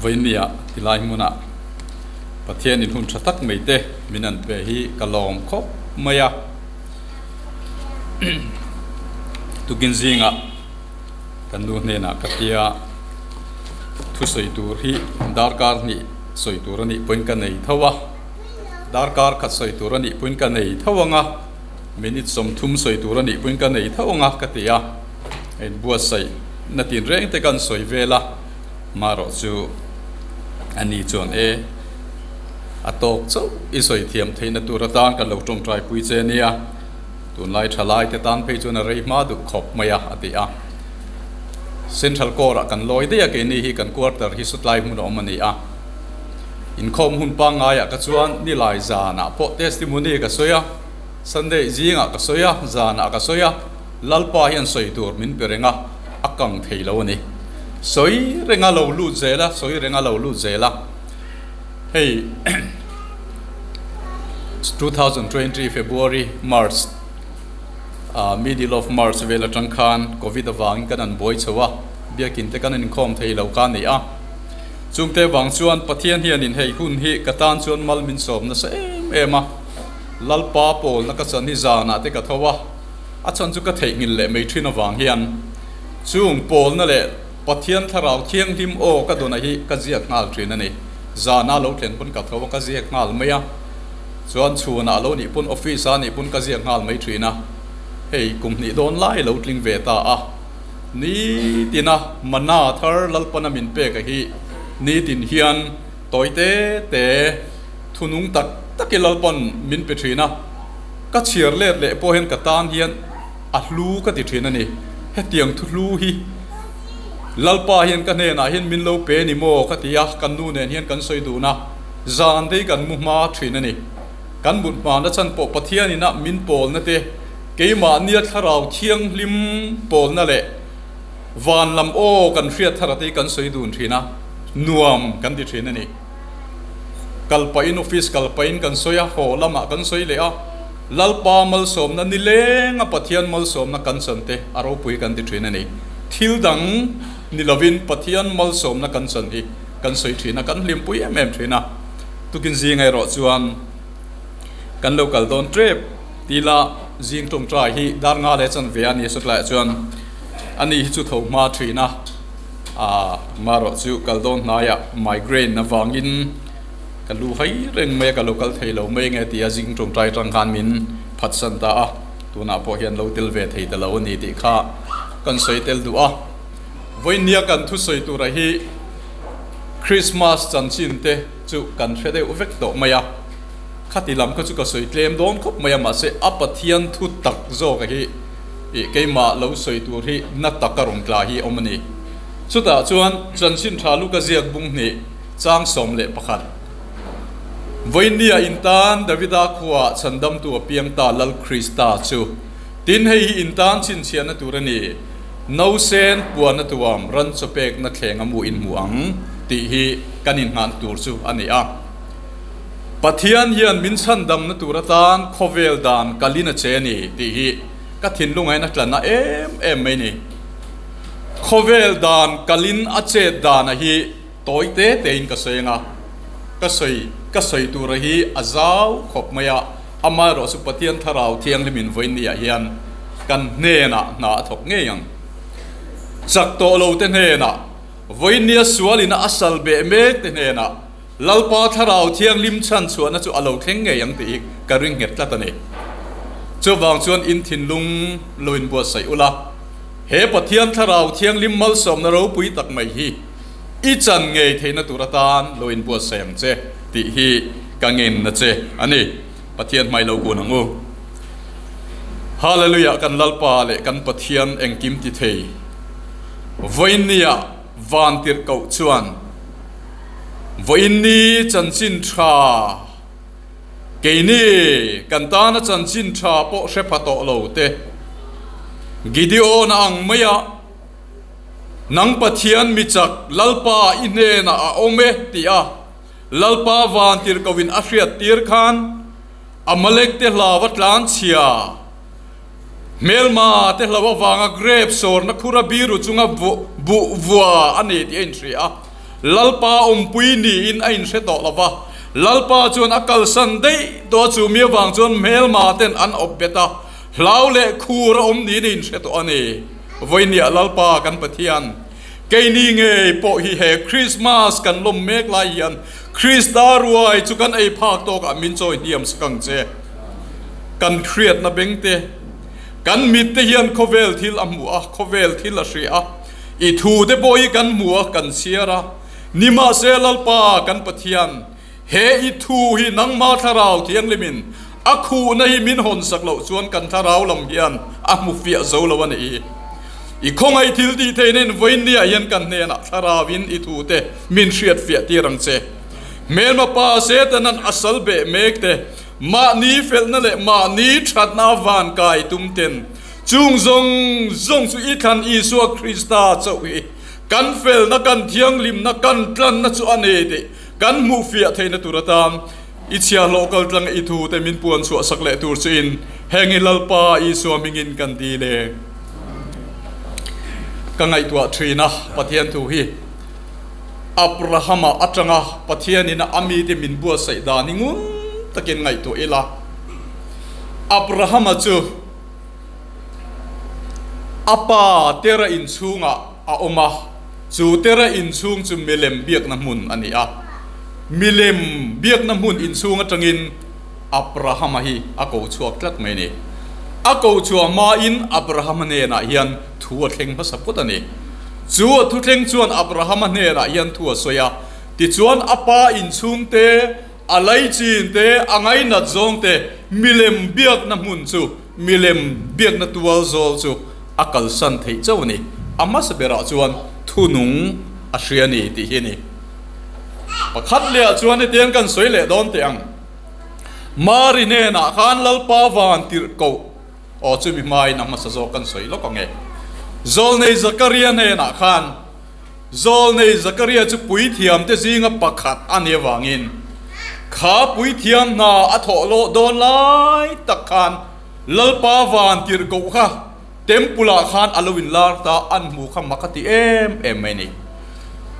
Vawinia tilai hmunah Pathian in hun tha tak mai te min an pe hi ka lawm khawp mai a. Tukin zingah kan nu hnenah ka tia thusawi tur hi darkar hnih sawi tur a nih pawhin ka nei tho a, darkar khat sawi tur a nih pawhin ka nei tho ang a, minute 30 sawi tur a nih pawhin ka nei tho ang a ka ti a, a inbuatsaih na tinreng te kan sawi vel a, marawh chu a ni chuan e a tawk chauh i sawi thiam theihna tur atan kan lo tawngtai pui che nia. Tunlai thalai te tan phei chuan a rei hma duh khawp mai a, a ti a. Central Core ah kan lawi daih a, keini hi kan quarter hi sawtlai hmun a awm a ni a. Inkhawm hun pangngaiah ka chuan nilai zanah pawh testimony ka sawi a, Sunday zingah ka sawi a, zanah ka sawi a, Lalpa hian sawi tur min pe reng a, a kang thei lo a ni. Sawi reng a lo lut zel a, sawi reng a lo lut zel a. Hei 2020 February March ah middle of March vel atang khan Covid avangin kan han buai chho a, biakin te kan inkhawm thei lo kha a ni a. Chungte vang chuan Pathian hianin hei hun hi ka tan chuan mal min sawm nasa em em a, Lalpa pawlna ka chan hi zanah te ka tho a, a chhan chu ka theihnghilh leh mai thin avang hian chung pawlna leh Pathian Thlarau Thianghlim aw ka dawna hi ka ziak nghal thin a ni. Zana lo thlen pawn ka tho a, ka ziak nghal mai a. Chuan chhunah lo nih pawn office a nih pawn ka ziak nghal mai thin a. Hei kum hnih dawn lai lo tling ve ta a. Nitina mana thar Lalpana min pek a hi nitin hian tawi te te thunung tak tak i Lalpan min pe thin a. Ka chhiar let leh pawh hian ka tan hian a hlu ka ti thin a ni. Hetiang thu hlu hi Lalpa hian ka hnenah hian min lo pe ni maw ka ti a, kan nu nen hian kan sawi dun a, zan dei kan mu hma thin a ni. Kan mut hmana chan pawh Pathian ina min pawlna te, keimahnia thlarau thianghlim pawlna leh van lam aw kan hriat thar ate hi kan sawi dun thin a, nuam kan ti thin a ni. Kal pahin office kal pahin kan sawi a, haw lamah kan sawi leh a, Lalpa malsawmna nilenga Pathian malsawmna kan chan te a ropui kan ti thin a ni. Thil dang ni lovin Pathian malsawmna kan chan hi kan sawi thin a, kan hlimpui em em thin a. Tukin zing erawh chuan kan lo kal dawn tep tila zing tawngtai hi dar nga leh chan ve a ni satlaiah chuan ani hi chu tho hma thin a, aa marawh chu kal dawn hnaiah migraine avangin Ka lu hai reng mai a, ka lo kal thei lo mai nge tia zing tawngtai atang khan min phatsan ta a, tunah pawh hian lo tel ve thei ta lo a ni tih kha kan sawi tel duh a. Vawinia kan thusawi tura hi Christmas chanchin te chu kan hre deuh vek tawh mai a, khati lam kha chu ka sawi tlem dawn khawp mai a, mahse a Pathian thu tak zawka hi ih keimah lo sawi tur hi na taka rawn tla hi a awm a ni. Chutah chuan chanchin tha lu ka ziak bung hnih. Chang 11. Vawinia intan Davida khuaah chhandamtu a piang ta Lal Krista chu. Tin, hei hi intan chhinchhiahna tur a ni. Nausen puan a tuam, ran chaw pekna thleng a mu in hmu ang tih hi kan inngahna tur chu a ni a. Pathian hian min chhandamna tur atan khawvel dan kalin a che a ni tih hi ka thinlungain a tlanna em em mai ni. Khawvel dan kalin a chet dana hi Tawi te tein ka sawi anga, ka sawi ka sawi tura hi a zau khawp mai a, amaherawh chu Pathian Thlarau Thianghlimin vawinia hian kan hnenah hna a thawk ngei ang. Chak tawh lo te hnenah, vawinia sualina a sal beh mek te hnenah Lalpa Thlarau Thianghlim chhan chhuahna chu a lo thleng ngei ang tih hi ka ring nghet tlat a ni. Chuvang chuan in thinlung lo inbuatsaih ula, he Pathian Thlarau Thianghlim malsawmna ropui tak mai hi, I chan ngei theihna tur atan lo inbuatsaih ang che tih hi ka ngenna che a ni. Pathian hmai lo kun ang u. Hallelujah kan Lalpa leh kan Pathian engkim ti thei. Vawiinnia van tirh koh chuan vawiinni chanchin tha keini kan tana chanchin tha pawh hre pha tawh lo te Gideon-a ang maia Nang Pathian mi chak Lalpa i hnenah a awm e tih a Lalpa vantirhkohin a hriat tir khan Amalek te hlava tlan chhia. Hmelma te hlo avanga grep sawrna khura biru chunga buh vua a ni tih a inhria a. Lalpa awmpui niin a inhre tawh lo va. Lalpa chuan a kalsan daih tawh a, chu mi avang chuan hmelma ten an awp bet a, hlau leh khur a awm niin a inhre tawh a ni. Vawinia Lalpa kan Pathian, keini ngei pawh hi he Krismas kan lawm mek lai hian Krista ruai chu kan ei phak tawkah min chawi hniam sak ang che. Kan hriatna beng te, kan mit te hian khawvel thil a hmu a, khawvel thil a hria a, i thu te pawh hi kan hmu a, kan chhiar a. Nimahse Lalpa kan Pathian, he i thu hi nangma Thlarau Thianghlimin a khuhna hi min hawn sak loh chuan kan thlarau lam hian a hmu fiah zo lo a ni. I khawngaih thil tih theihna in vawiinniah hian kan hnenah thlarauin i thu te min hriat fiah tir ang che. Hmelma pa Setanan a sal beh mek te, mahni felna leh mahni thatna a van kai tum ten, chung zawng zawng chu i thlan Isua Krista chauh hi kan felna, kan thianghlimna, kan tlanna chu a nei tih kan hmuh fiah theihna tur atan i chhiahhlawh kal tlang i thu te min puan chhuah sak leh tur chuin heng i Lalpa Isua hmingin kan dil e. Ka ngaihtuah thin a, Pathian thu hi. Abrahama atanga Pathianin a mite min buatsaih dan hi ngun takin ngaihtuah ila. Abrahama chu a pa Tera inchhungah a awm a, chu Tera inchhung chu milem biakna hmun a ni a. Milem biakna hmun inchhung atangin Abrahama hi a ko chhuak tlat mai a ni. A ko chhuah hmain Abrahama hnenah hian thu a thleng hmasa phawt a ni. Chu a thuthleng chuan Abrahama hnenah hian thu a sawi a, tichuan a pa inchhung te, a laichin te, a ngainat zawng te, milem biakna hmun chu, milem biakna tual zawl chu a kalsan theih chauh a ni. A hmasa berah chuan thunung a hria a ni tih hi a ni. Pakhat lehah chuan hetiang kan sawi leh dawn teh ang. Mari hnenah khan Lalpa van tirh koh Aw chumi hmain a hmasa zawk kan sawi lawk ang e. Zawlnei Zakaria hnenah khan Zawlnei Zakaria chu puithiamte zinga pakhat a nih avangin kha puithiam hna a thawh lawh dawn lai tak khan Lalpa van tirhkoh kha Temple ah khan a lo inlar ta an hmu kha mak a ti em em mai a ni.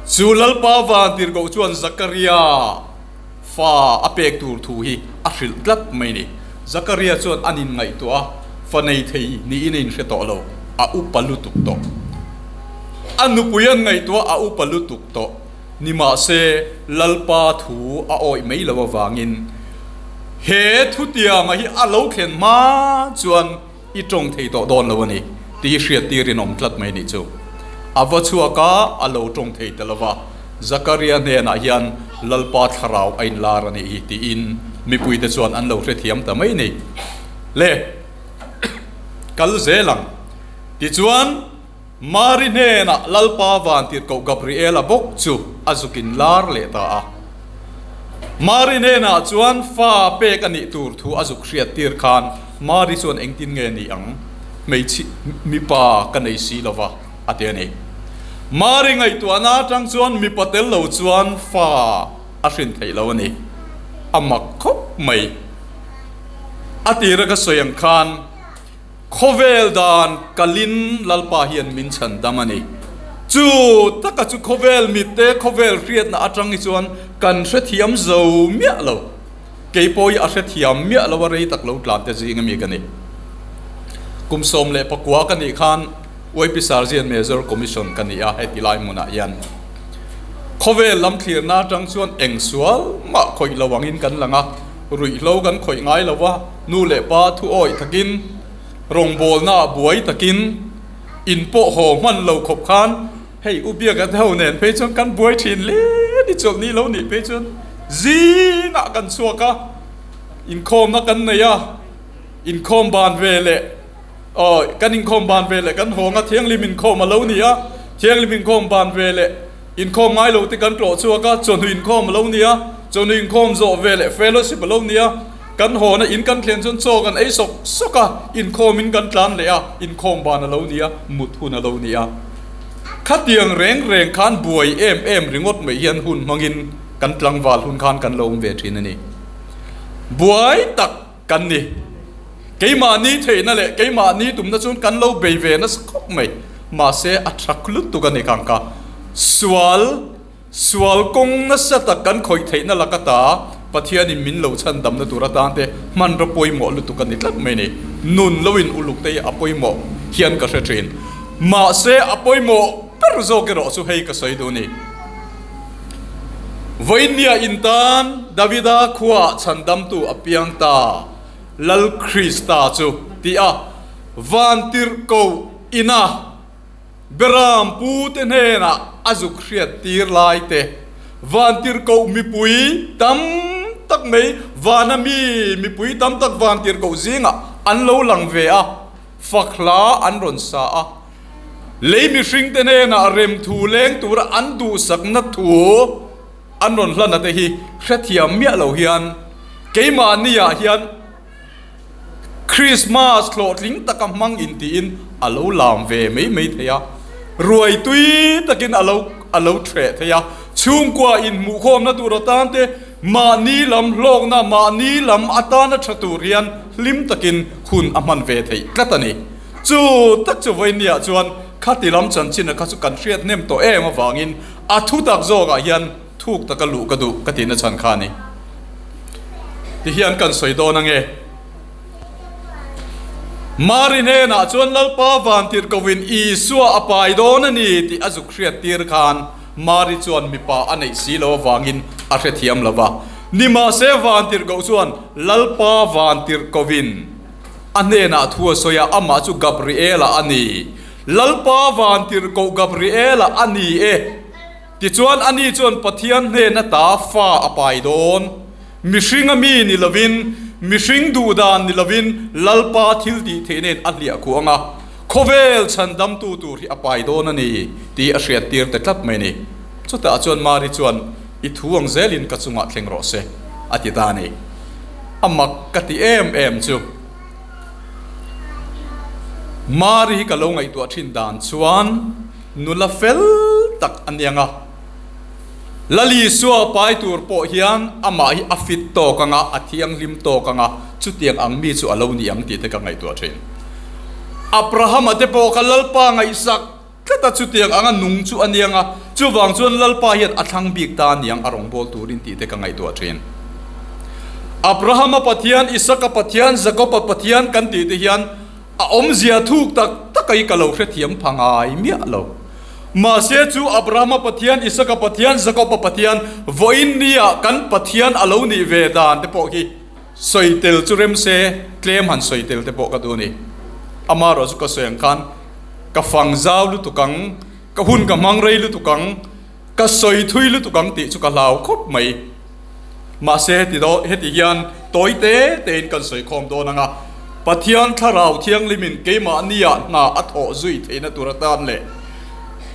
Chu Lalpa van tirhkoh chuan Zakaria Fa a pek tur thu hi a hrilh tlat mai ni. Zakaria chuan an inngaihtuah a, fa nei thei niin a inhre tawh lo, a upa lutuk tawh. A nupui an ngaihtuah a upa lutuk tawh. Nimahse, Lalpa thu a awih mai lo avangin he thutiama hi a lo thlen hma chuan I tawng thei tawh dawn lo a ni tih hi hriat tir in awm tlat mai nih chu. A va chhuak a, a lo tawng thei ta lo va, Zakaria hnenah hian Lalpa thlarau a inlar a nih hi tiin mipuite chuan an lo hrethiam ta mai ni. Le, kal zel ang. Tichuan, Mari hnenah Lalpa vantirhkoh Gabriela bawk chu a zuk inlar leh ta a. Mari hnenah chuan fa pek a nih tur thu a zuk hriat tir khan Mari chuan engtin nge ni ang, hmeichhi mipa ka nei si lova a ti a ni. Mari ngaihtuahna atang chuan mipa tel lo chuan fa a hrin theih lo a ni. A mak khawp mai. A tira ka sawi ang khan. Khawvel dan kalin Lalpa hian min chhan dam a ni. Chu taka chu khawvel mitte khawvel hriatna atang hi chuan kan hrethiam zo miah lo. Kei pawh hi a hrethiam miah lo a rei tak lo tlan te zing ami ka ni. Kum 19 ka nih khan YP Sarzian Major Commission ka ni a heti lai hmunah hian. Khawvel lam thlirna atang chuan eng sual mah khawih lo angin kan lang a, ruihhlo kan khawih ngai lo a, Nu leh pa thu awih takin, rawngbawlnaah buai takin, in pawh haw hman lo khawp khan hei u Biaka te ho nen phei chuan kan buai thin hle ni chawlh ni lo nih phei chuan zingah kan chhuak a, inkhawmna kan nei a, inkhawm ban ve leh aw kan inkhawm ban ve leh kan hawng a, thianghlim inkhawm a lo ni a, thianghlim inkhawm ban ve leh inkhawm ngai lo te kan tlawh chhuak a, chawhnu inkhawm a lo ni a, chawhnu inkhawm zawh ve leh fellowship a lo ni a. Kan hawna in kan thlen chuan chaw kan ei sawk sawk a, inkhawmin kan tlan leh a, inkhawm ban a lo ni a, mut hun a lo ni a. Khatiang reng reng khan buai em em ringawt mai hian hun hmangin kan tlangval hun khan kan lo awm ve thin a ni. Buai tak kan ni. Keimahni theihna leh keimahni tumna chuan kan lo bei ve nasa khawp mai. Mahse a tha lutuk a ni kang ka. Sual, sual kawng nasa tak kan khawih theihna laka ta Pathianin min lo chhandamna tur atan te hmanraw pawimawh lutuk a ni tlat mai ni. Nun lo in uluk te hi a pawimawh hian ka hre thin. Mahse a pawimawh ber zawk erawh chu hei ka sawi duh a ni. Vawinia intan Davida khuaah chhandamtu a piang ta, Lal Krista chu ti a vantirhkoh ina Beram pute hnenah a zuk hriat tir lai te, vantirhkoh mipui tam tak mai vana mi mipui tam tak vantirhkoh zingah an lo lang ve a, fak hla an rawn sa a. Lei mihringte hnenah remthu leng tura an duhsakna thu an rawn hlan ate hi hrethiam miah lo hian keimahniah hian Krismas hlawhtling taka hmang intiin a lo lam ve mai mai thei a, ruai tui takin a lo a lo threh thei a, chhungkua inhmuhkhawmna tur atan te mahni lam hlawkna mahni lam atana tha tur hian hlim takin hun a hman ve theih tlat a ni. Chu tak chu vawinia chuan khati lam chanchina kha chu kan hriat hnem tawh em avangin a thu tak zawkah hian thuk taka luh ka duh ka tihna chhan kha a ni. Tihian kan sawi dawn ange. Mari hnenah chuan Lalpa vantirhkohin Isua a pai dawn a ni tih a zuk hriat tir khan Mari chuan mipa a neih si lo avangin a hrethiam lo va. Nimahse vantirhkoh chuan Lalpa vantirhkohin A hnenah thu a sawi a, amah chu Gabriela a ni. Lalpa vantirhkoh Gabriela a ni e. Tichuan ani chuan Pathian hnen ata fa a pai dawn. Mihring a mi ni lovin, mihring duhdan ni lovin Lalpa thil tih theih nen a hliah khuh ang a, khawvel chhandamtu tur hi a pai dawn a ni tih a hriattir ta tlat mai a ni. Chutah chuan Mari chuan, I thu ang zelin ka chungah thleng rawh se, a ti ta a ni. A mak ka ti em em chu. Mari hi ka lo ngaihtuah thin dan chuan nula fel tak a niang a. Lali Isua pai tur pawh hian amah hi a fit tawk ang a, a thianghlim tawk ang a, chutiang ang mi chu a lo ni ang tih te ka ngaihtuah thin. Abrahama te pawh kha Lalpa ngaihsak Tlat a, chutiang anga nung chu a niang a, chuvang chuan Lalpa hian a thlang bik ta niang a rawngbâwl turin tih te ka ngaihtuah ṭhin. Abrahama Pathian, Isaka Pathian, Jakoba Pathian kan tih te hian a awmzia thuk tak tak hi ka lo hrethiam pha ngai miah lo. Mahse chu Abrahama Pathian, Isaka Pathian, Jakoba Pathian vawiin nia kan Pathian a lo nih ve dan te pawh hi sawi tel chu rem se tlem han sawi tel te pawh ka duh a ni. Amaherawhchu chu ka sawi ang khan Ka fang zau lutuk ang, ka hun ka hmang rei lutuk ang, ka sawi thui lutuk ang tih chu ka hlau khawp mai. Mahse heti daw, heti hian tawi te tein kan sawi khawm dawn ang a, Pathian Thlarau Thianghlimin keimahniah hna a thawh zui theihna tur atan leh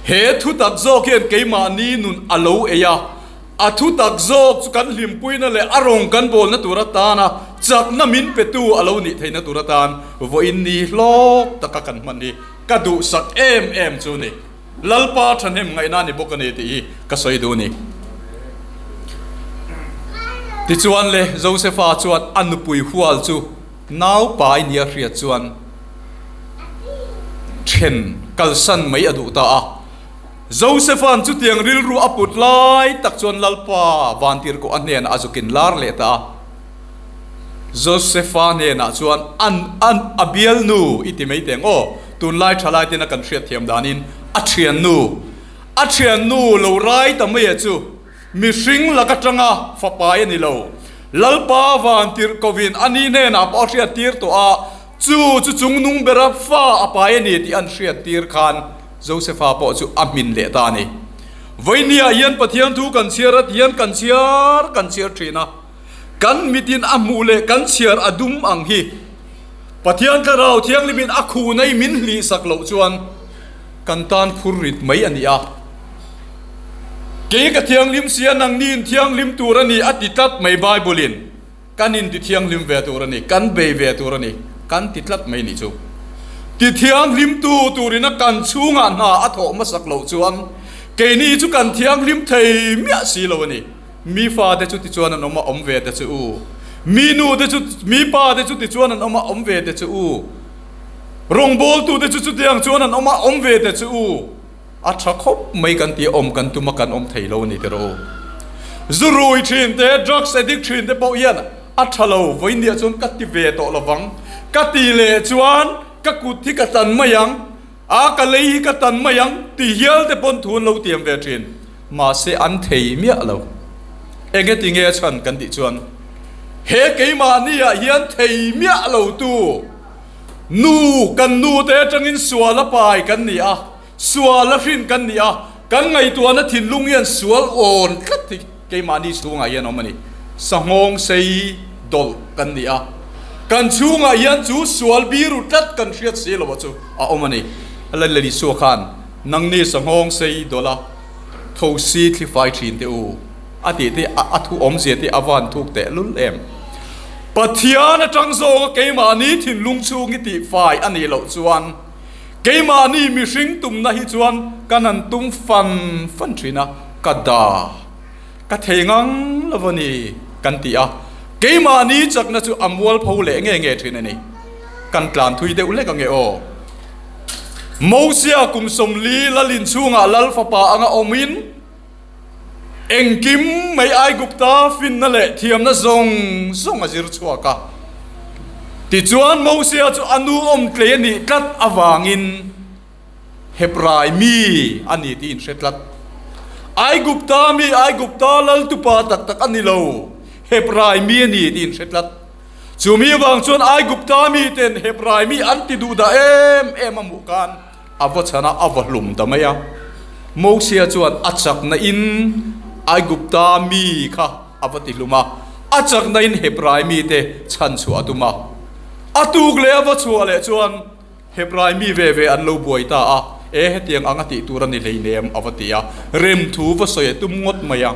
he thutak zawk hian keimahni nun a lo ei a, A thu tak zawk chu kan hlimpuina leh a rawng kan bawlna tur atana chakna min petu a lo nih theihna tur atan vawiin ni hlawk taka kan hman hi ka duhsak em em chu ni. Lalpa thahnem ngaihna a ni bawk a ni tih hi ka sawi duh a ni. Tichuan le Josefa chuan a nupui hual chu naupai nia hriat chuan then kalsan mai a duh ta a. Josepha'n chutiang rilru a put lai tak chuan Lalpa vantirhkoh a hnenah a zukin lar leh ta a. Josepha hnenah chuan an an a bialnu i ti mai teng aw, tunlai thalai tena kan hriatthiam danin a thiannu, a thiannu lo rai ta mai a chu mihring lak atanga fapai a ni lo. Lalpa vantirhkohin a ni hnenah pawh a hriattir tawh a, Chu chu chungnung bera fa a pai a ni tih an hriat tir khan Josefa pawh chu a hmin leh ta a ni. Vawinia hian Pathian thu kan chhiar a tihian kan chhiar kan chhiar thin a, kan mitin a hmuh leh kan chhiar a dum ang hi Pathian Thlarau Thianghlimin a khuhnai min hlihsak loh chuan kan tan phur rit mai a ni a. Kei ka thianghlim sia nangni in thianghlim tur a ni a ti tlat mai Bible-in. Kan in ti thianghlim ve tur a ni, kan bei ve tur a ni, kan ti tlat mai nih chu. Ti thianghlimtu turina kan chhungah hna a thawh hmasak loh chuan keini chu kan thianghlim thei miah si lo a ni. Mi fate chu tichuan an awm a, awm ve te chu u. Mi nu te chu, mi pa te chu tichuan an awm a, awm ve te chu u. Rawngbawltu te chu chutiang chuan an awm a, awm ve te chu u. A tha khawp mai kan tih awm kan tum a kan awm thei lo a ni tiraw. Zu rui thin te, drugs addict thin te pawh hian a tha lo, vawiin chuan ka ti ve tawh lovang, ka ti leh chuan ka kut hi ka tan mai ang, a ka lei hi ka tan mai ang ti hial te pawn thu an lo tiam ve thin. Mahse an thei miah lo. Enge ti nge a chhan kan tih chuan he keimahni ah hian thei miah lo tu Nu, kan nute atangin sual a pai kan ni a, sual a hrin kan ni a, kan ngaihtuahna thinlung hian sual awn tlat hi keimahni chhungah hian awm a ni. Sanghawng sei dawlh kan ni a, kan chhungah hian chu sual biru tlat kan hriat si lo a chu a awm a ni. Lal Isua khan, Nangni sanghawng sei dawlh a, tho si thli fai thin teh u. A tih te a thu awmzia te a van thuk teh lul em. Pathian atang zawnga keimahni thinlung chhung hi tihfai a nih loh chuan keimahni mihring tumna hi chuan kan han tum fan fan thin a, ka da, ka thei ngang lo a ni kan ti a, keimahni chakna chu a mualpho leh nge nge thin a ni. Kan tlan thui deuh lek ange aw. Mosia kum 40 lalin chhungah lal fapa anga awmin, Engkim mai Aigupta finna leh thiamna zawng zawng a zir chhuak a. Tichuan Mosia chu a nu awmtlei a nih tlat avangin Hebrai mi a ni tih inhre tlat. Aigupta mi Aigupta laltupa tak tak a ni lo, Hebrai mi a ni tih inhre tlat. Chu mi avang chuan Aigupta miten Hebrai mi an ti duh dah em em a hmuh khan, A va chhan a, a va hlum ta mai a. Mosia chuan a chakna in Aigupta mi kha a va ti hlum a, a chakna in Hebrai mite chhan chhuah a tum a. A tuk leh a va chhuah leh chuan Hebrai mi ve ve an lo buai ta a, E hetiang ang a tih tur a ni hleinem a va ti a, remthu va sawi a tum ngawt mai a.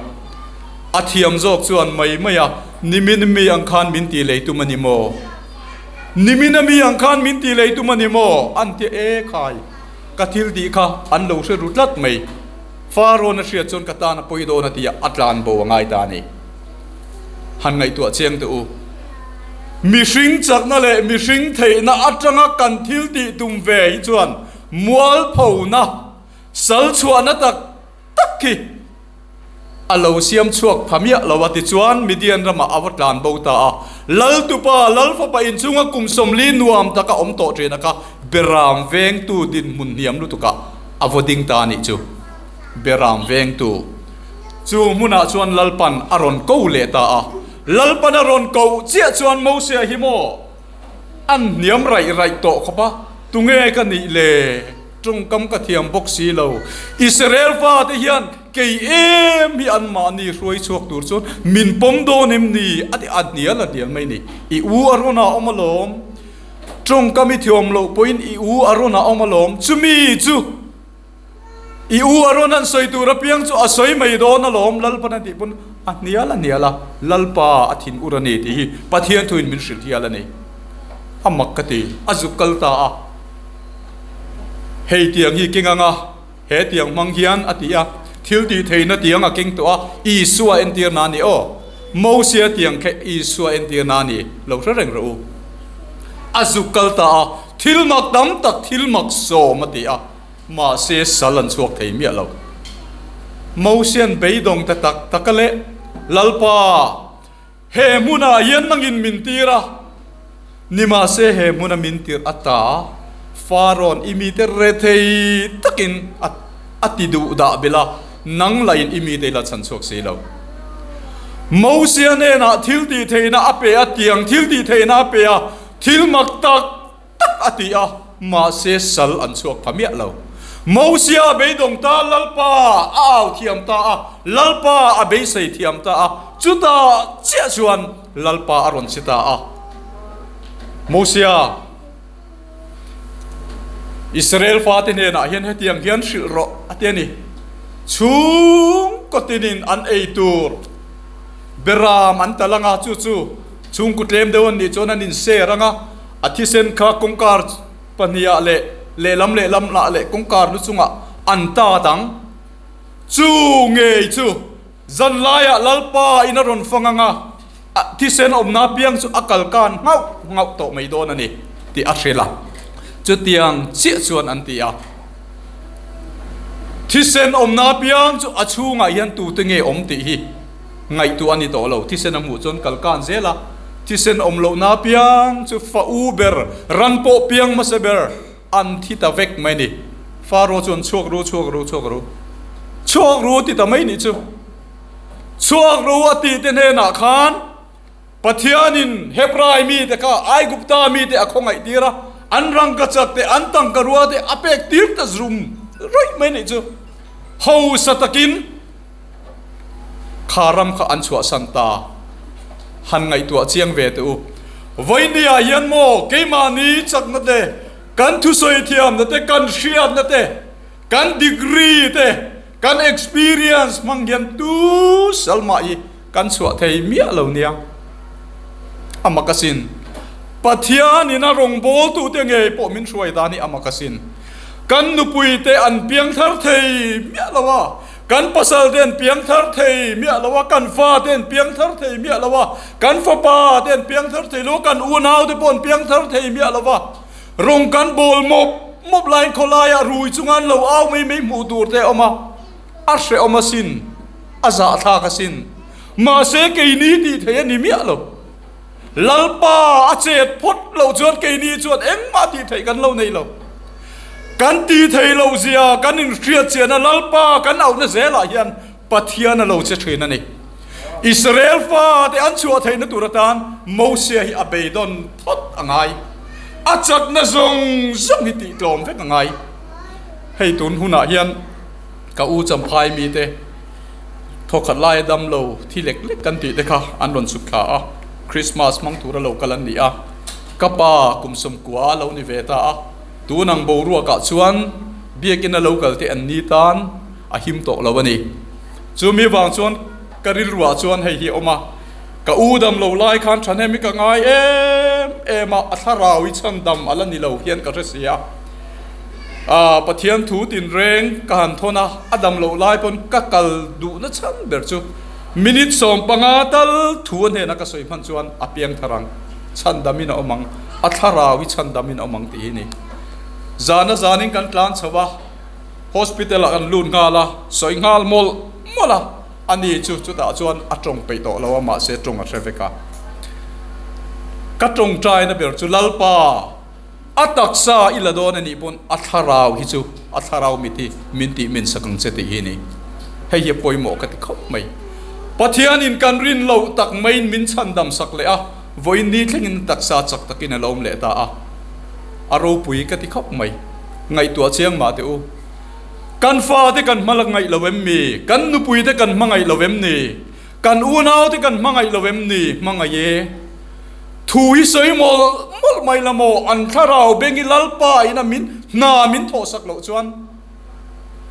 A thiam zawk chuan mai mai a, Nimin mi ang khan min tih lei tum a ni maw? Nimin a mi ang khan min tih lei tum a ni maw? An ti e khai, ka thil tih kha an lo hre ru tlat mai. Farawn a hriat chuan ka tan a pawi dawn a ti a, a tlan bo a ngai ta a ni. Han ngaihtuah chiang teh u. Mihring chakna leh mihring theihna atanga kan thil tih tum ve hi chuan mualphona, sal chhuahna tak tak hi a lo siam chhuak pha miah lo a, tichuan Midian ramah a va tlan bo ta a. Laltupa, Lalfapa inchhunga kum 40 nuam taka awm tawh ṭhin a kha Beram vengtu dinhmun hniam lutukah a vaw ding ta a nih chu. Beram vengtu chu hmunah chuan Lalpan a rawn ko leh ta a. Lalpan a rawn koh chiah chuan Mosia hi maw an hniam raih raih tawh khawp a, tunge ka nih le? Tawngkam ka thiam bawk si lo. Israel fate hian kei em hi anmahni hruai chhuak tur chuan min pawm dawn em ni? A ti a hnial a hnial mai ni. I u a rawn a awm alawm. Tawngkam i thiam loh pawhin i u a rawn a awm alawm. Chumi chu i u a rawn an sawi tur apiang chu a sawi mai dawn alawm Lalpan a tih pawn a hnial a hnial a, Lalpa a thin ur a ni tih hi Pathian thuin min hrilh hial a ni. A mak ka ti, a zuk kal ta a. Hei tiang hi keng anga he tiang hmang hian a ti a, thil tih theihna tiang a keng tawh a, Isua entirna a ni aw. Mosia tiang kha Isua entirna a ni, lo hre reng rawh u. A zuk kal ta a, thil mak tam tak thil mak sawm a ti a, mahse sal an chhuak thei miah lo. Mosian beidawng ta tak tak a leh, Lalpa, He hmunah hian nangin min tir a, nimahse he hmuna min tirh ata Farawn i mite rethei takin a ti duh dah belh a, nang lahin i mite i la chhan chhuak si lo. Mosia hnenah thil tih theihna a pe a, tiang thil tih theihna a pe a, thil mak tak tak a ti a, mahse sal an chhuak pha miah lo. Mosia a beidawng ta, Lalpa a au thiam ta a, Lalpa a beisei thiam ta a, chutah chiah chuan Lalpa a rawn che ta a. Mosia, Israel fate hnenah hian hetiang hian hrilh rawh a ti a ni, Chhungkaw tinin an ei tur beram an tal anga, chu chu chhungkaw tlem deuh an nih chuan an inser anga, A thisen kha kawngkar pahniha leh lehlam lehlam lah leh kawngkar lu chungah an ta dang. Chu ngei chu zanlaiah Lalpa in a rawn fang ang a. Thisen awmna apiang chu a kal kan nghauh nghauh tawh mai dawn a ni tih a hrilh a. Chutiang chiah chuan an ti a. Thisen awmna apiang chu a chhungah hian tute nge awm tih hi ngaihtuah a ni tawh lo. Thisen a hmuh chuan kal kan zel a. Thisen awm lohna apiang chu fa u ber, ran pawh piang hmasa ber an thi ta vek mai a ni. Faro chuan chhuak ru, chhuak ru, chhuak ru, chhuak ru ti ta mai nih chu. Chhuak ru a tih te hnenah khan Pathianin Hebrai mite kha Aigupta mite a khawngaih tir a, an rangkachak te, an tangkarua te a pek tir ta zum rawih mai nih chu. Hausa takin kha ram kha an chhuahsan ta. Han ngaihtuah chiang ve teh u. Vawinia hian maw keimahni chakna te, kan thusawi thiamna te, kan hriatna te, Kan degree te, kan experience hmang hian tu sal mah hi kan chhuah thei miah lo nia. A mak asin. Pathianin a rawngbawltute ngei pawh min hruai dan hi a mak asin. Kan nupui te an piang thar thei miah lo a, kan pasal te an piang thar thei miah lo a, kan fa te an piang thar thei miah lo a, kan fapa te an piang thar thei lo a, kan unau te pawh an piang thar thei miah lo a. Rawng kan bawl mawp mawp laiin khawlaiah rui chunga an lo au mai mai hmuh tur te a awm a, a hrehawm asin, a zahthlak asin. Mahse keini tih theih a ni miah lo. Lalpa a chet phawt loh chuan keini chuan engmah tih theih kan lo nei lo. Kan tih theih loh zia kan inhriat chian a, Lalpa kan auhna zelah hian Pathian a lo che thin a ni. Israel fate an chhuah theihna tur atan Mosia hi a beidawn phawt a ngai. A chakna zawng zawng hi tihtlawm vek a ngai. Hei tun hunah hian ka u Champhai mite thawkhat laia dam lo thi lek lek kan tih te kha an rawn chhuk thla a, Christmas hmang tura lo kal an ni a. Ka pa kum sawmkua a lo ni ve ta a, tun ang boruakah chuan biakina lo kal te an ni tan a him tawh lo a ni. Chumi vang chuan ka rilruah chuan hei hi a awm a, ka u dam lo lai khan thahnem hi ka ngai em em a, a thlarau i chhan dam a la ni lo hian ka hre si a. Aa Pathian thu tinreng ka han thawn a, a dam loh lai pawn ka kal duhna chhan ber chu minute 15 tal thu a hnena ka sawi hman chuan a piang thar ang, chhan damin a awm ang, a thlarau i chhan damin a awm ang tih hi a ni. Zana zanin kan tlan chho a. Hospital ah kan lut nghal a, sawi nghal mawlh mawlh a, ani chu chutah chuan a tawng peih tawh lo a, mahse tawng a hre vek a. Ka tawngtaina ber chu Lalpa, a taksa i la dawn a nih pawn a thlarau hi chu, a thlarau mit hi min tih min sak ang che tih hi a ni. Hei hi a pawimawh ka ti khawp mai. Pathianin kan rin loh tak maiin min chhandam sak leh a, vawiin ni thlengin a taksa chak takin a lo awm leh ta a, a ropui ka ti khawp mai. Ngaihtuah chiang mah teh u. Kan fate kan hmalak ngaih lo em mi? Kan nupuite kan hmangaih lo em ni? Kan unaute kan hmangaih lo em ni? Hmangaih e. Thu hi sawi mawlh mawlh mai la maw? An thlarau bengi Lalpa ina min hna min thawhsak loh chuan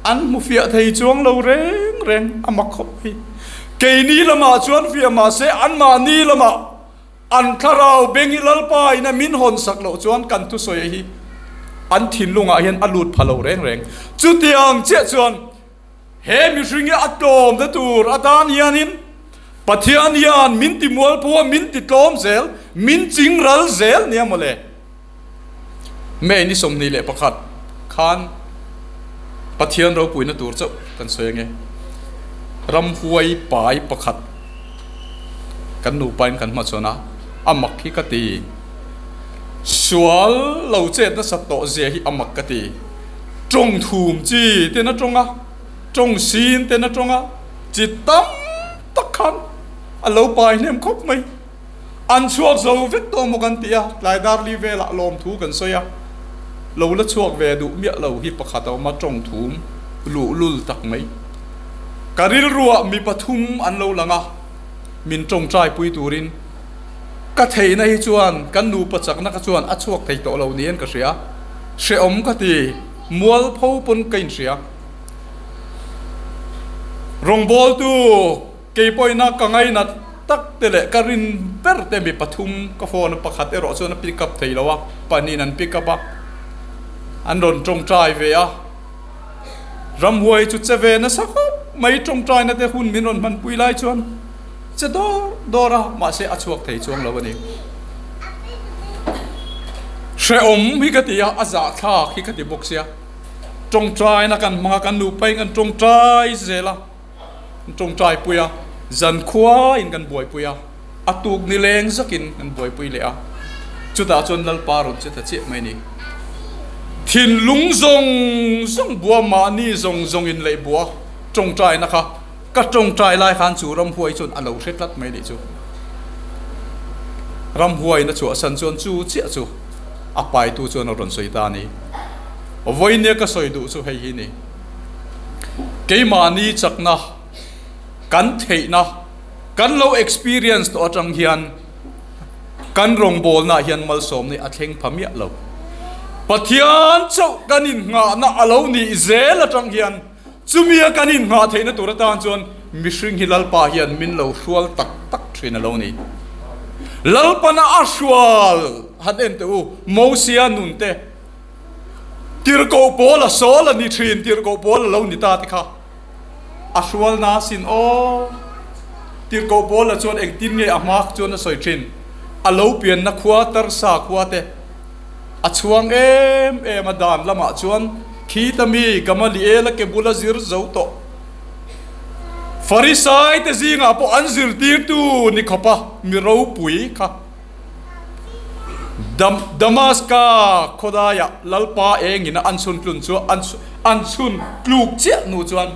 an hmu fiah thei chuang lo reng reng a mak khawp mai. Keini lamah chuan fiah mahse anmahni lamah An thlarau beng hi Lalpa in a min hawn sak loh chuan kan thusawi hi an thinlungah hian a lut pha lo reng reng. Chutiang chiah chuan he mihring hi a tlawmna tur atan hianin Pathian hian min ti mualphu a, min ti tlawm zel, min ching ral zel nia mawle. May ni 21 khan Pathian ropuina tur chauh kan sawi ange. Ramhuai pai pakhat kan nupain kan hmachhawn a, a mak hi ka ti. Sual lo chet nasat tawh zia hi a mak ka ti. Tawng thum chi ten a tawng a, tawng sin ten a tawng a, chi tam tak khan a lo pai hnem khawp mai. An chhuak zo vek tawh maw kan ti a, tlai dar li velah lawmthu kan sawi a, lo la chhuak ve duh miah lo hi pakhat a awm a, tawng thum luhlul tak mai. Ka rilruah mi pathum an lo lang a, min tawngtai pui turin ka theihna hi chuan kan nupa chakna kha chuan a chhuak thei tawh lo niin ka hria, hrehawm ka ti, mualpho pawn ka inhria. Rawngbawltu. Kei pawhina ka ngainat tak te leh ka rin ber te mi pathum ka phone a pakhat erawh chuan a pick up thei lo a, pahnihin an pick up a, an rawn tawngtai ve a, ramhuai chu che ve nasa khawp mai tawngtaina te hun min rawn hmanpui lai chuan. Che dawr dawr a, mahse a chhuak thei chuang lo a ni. Hrehawm hi ka ti a, a zahthlak hi ka ti bawk sia. Tawngtaina kan hmang a, kan nupain kan tawngtai zel a, kan tawngtai pui a, zankhuain kan buaipui a, a tuk nileng zakin kan buaipui leh a. Chutah chuan Lalpa rawn che ta chiah mai a ni. Thinlung zawng zawng bua mahni zawng zawngin leh bua tawngtaina kha Ka tawngtai lai khan chu ramhuai chuan a lo hre tlat mai nih chu. Ramhuaiin a chhuahsan chuan chu chiah chu a paitu chuan a rawn sawi ta a ni. Vawinia ka sawi duh chu hei hi ni. Keimahni chakna, kan theihna, kan lo experience tawh atang hian kan rawngbawlnaah hian malsawmna a thleng pha miah lo. Pathian chauh kan innghahna a lo nih zel atang hian Chumia kan inhngah theihna tur atan chuan mihring hi Lalpa hian min lo hrual tak tak thin a lo ni. Lalpana a hrual han en teh u, Mosia nun te, tirhkoh pawl a sawl a ni thin, tirhkoh pawl a lo ni ta te kha a hrual na sin aw. Tirhkoh pawl a chuan engtin nge a hma chuan a sawi thin, a lo pianna khua Tarsa khua te, A chhuang em em a dan lamah chuan khita mi Gamaliel-a ke bula zir zo tawh Farisai te zingah pawh an zirtirtu ni khawpa mi ropui kha Damaska khawdaiah Lalpa engin a an chhun tlun chu an chhun tluk chiah hnu chuan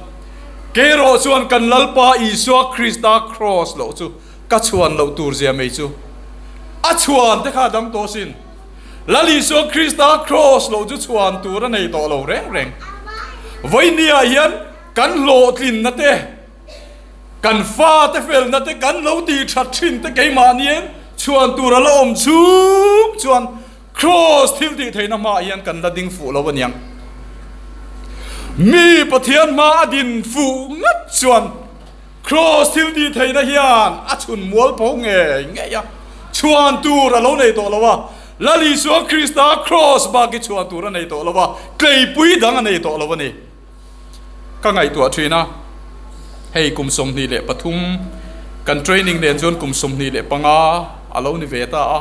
Keirawh chuan kan Lalpa Isua Krista kraws loh chu Ka chhuan loh tur zia mai chu a chhuan te kha a dang tawh sin. Lal Isua Krista Kraws loh chu chhuan tur a nei tawh lo reng reng. Vawinia hian kan hlawhtlinna te, kan fate felna te, kan lo tih that thin te keimahniin chhuan tur a la awm chhung chuan Kraws thil tih theihna hmaah hian kan la ding fuh lo aniang. Mi Pathian hma a din fuh ngat chuan Kraws thil tih theihna hian a chhun mualpho ngei ngei a, chhuan tur a lo nei tawh lo a. Lal Isua Krista kraws bak hi chhuan tur a nei tawh lo a, tleipui dang a nei tawh lo a ni. Ka ngaihtuah thin a, hei kum 23 kan training nen chuan kum 25 a lo ni ve ta a.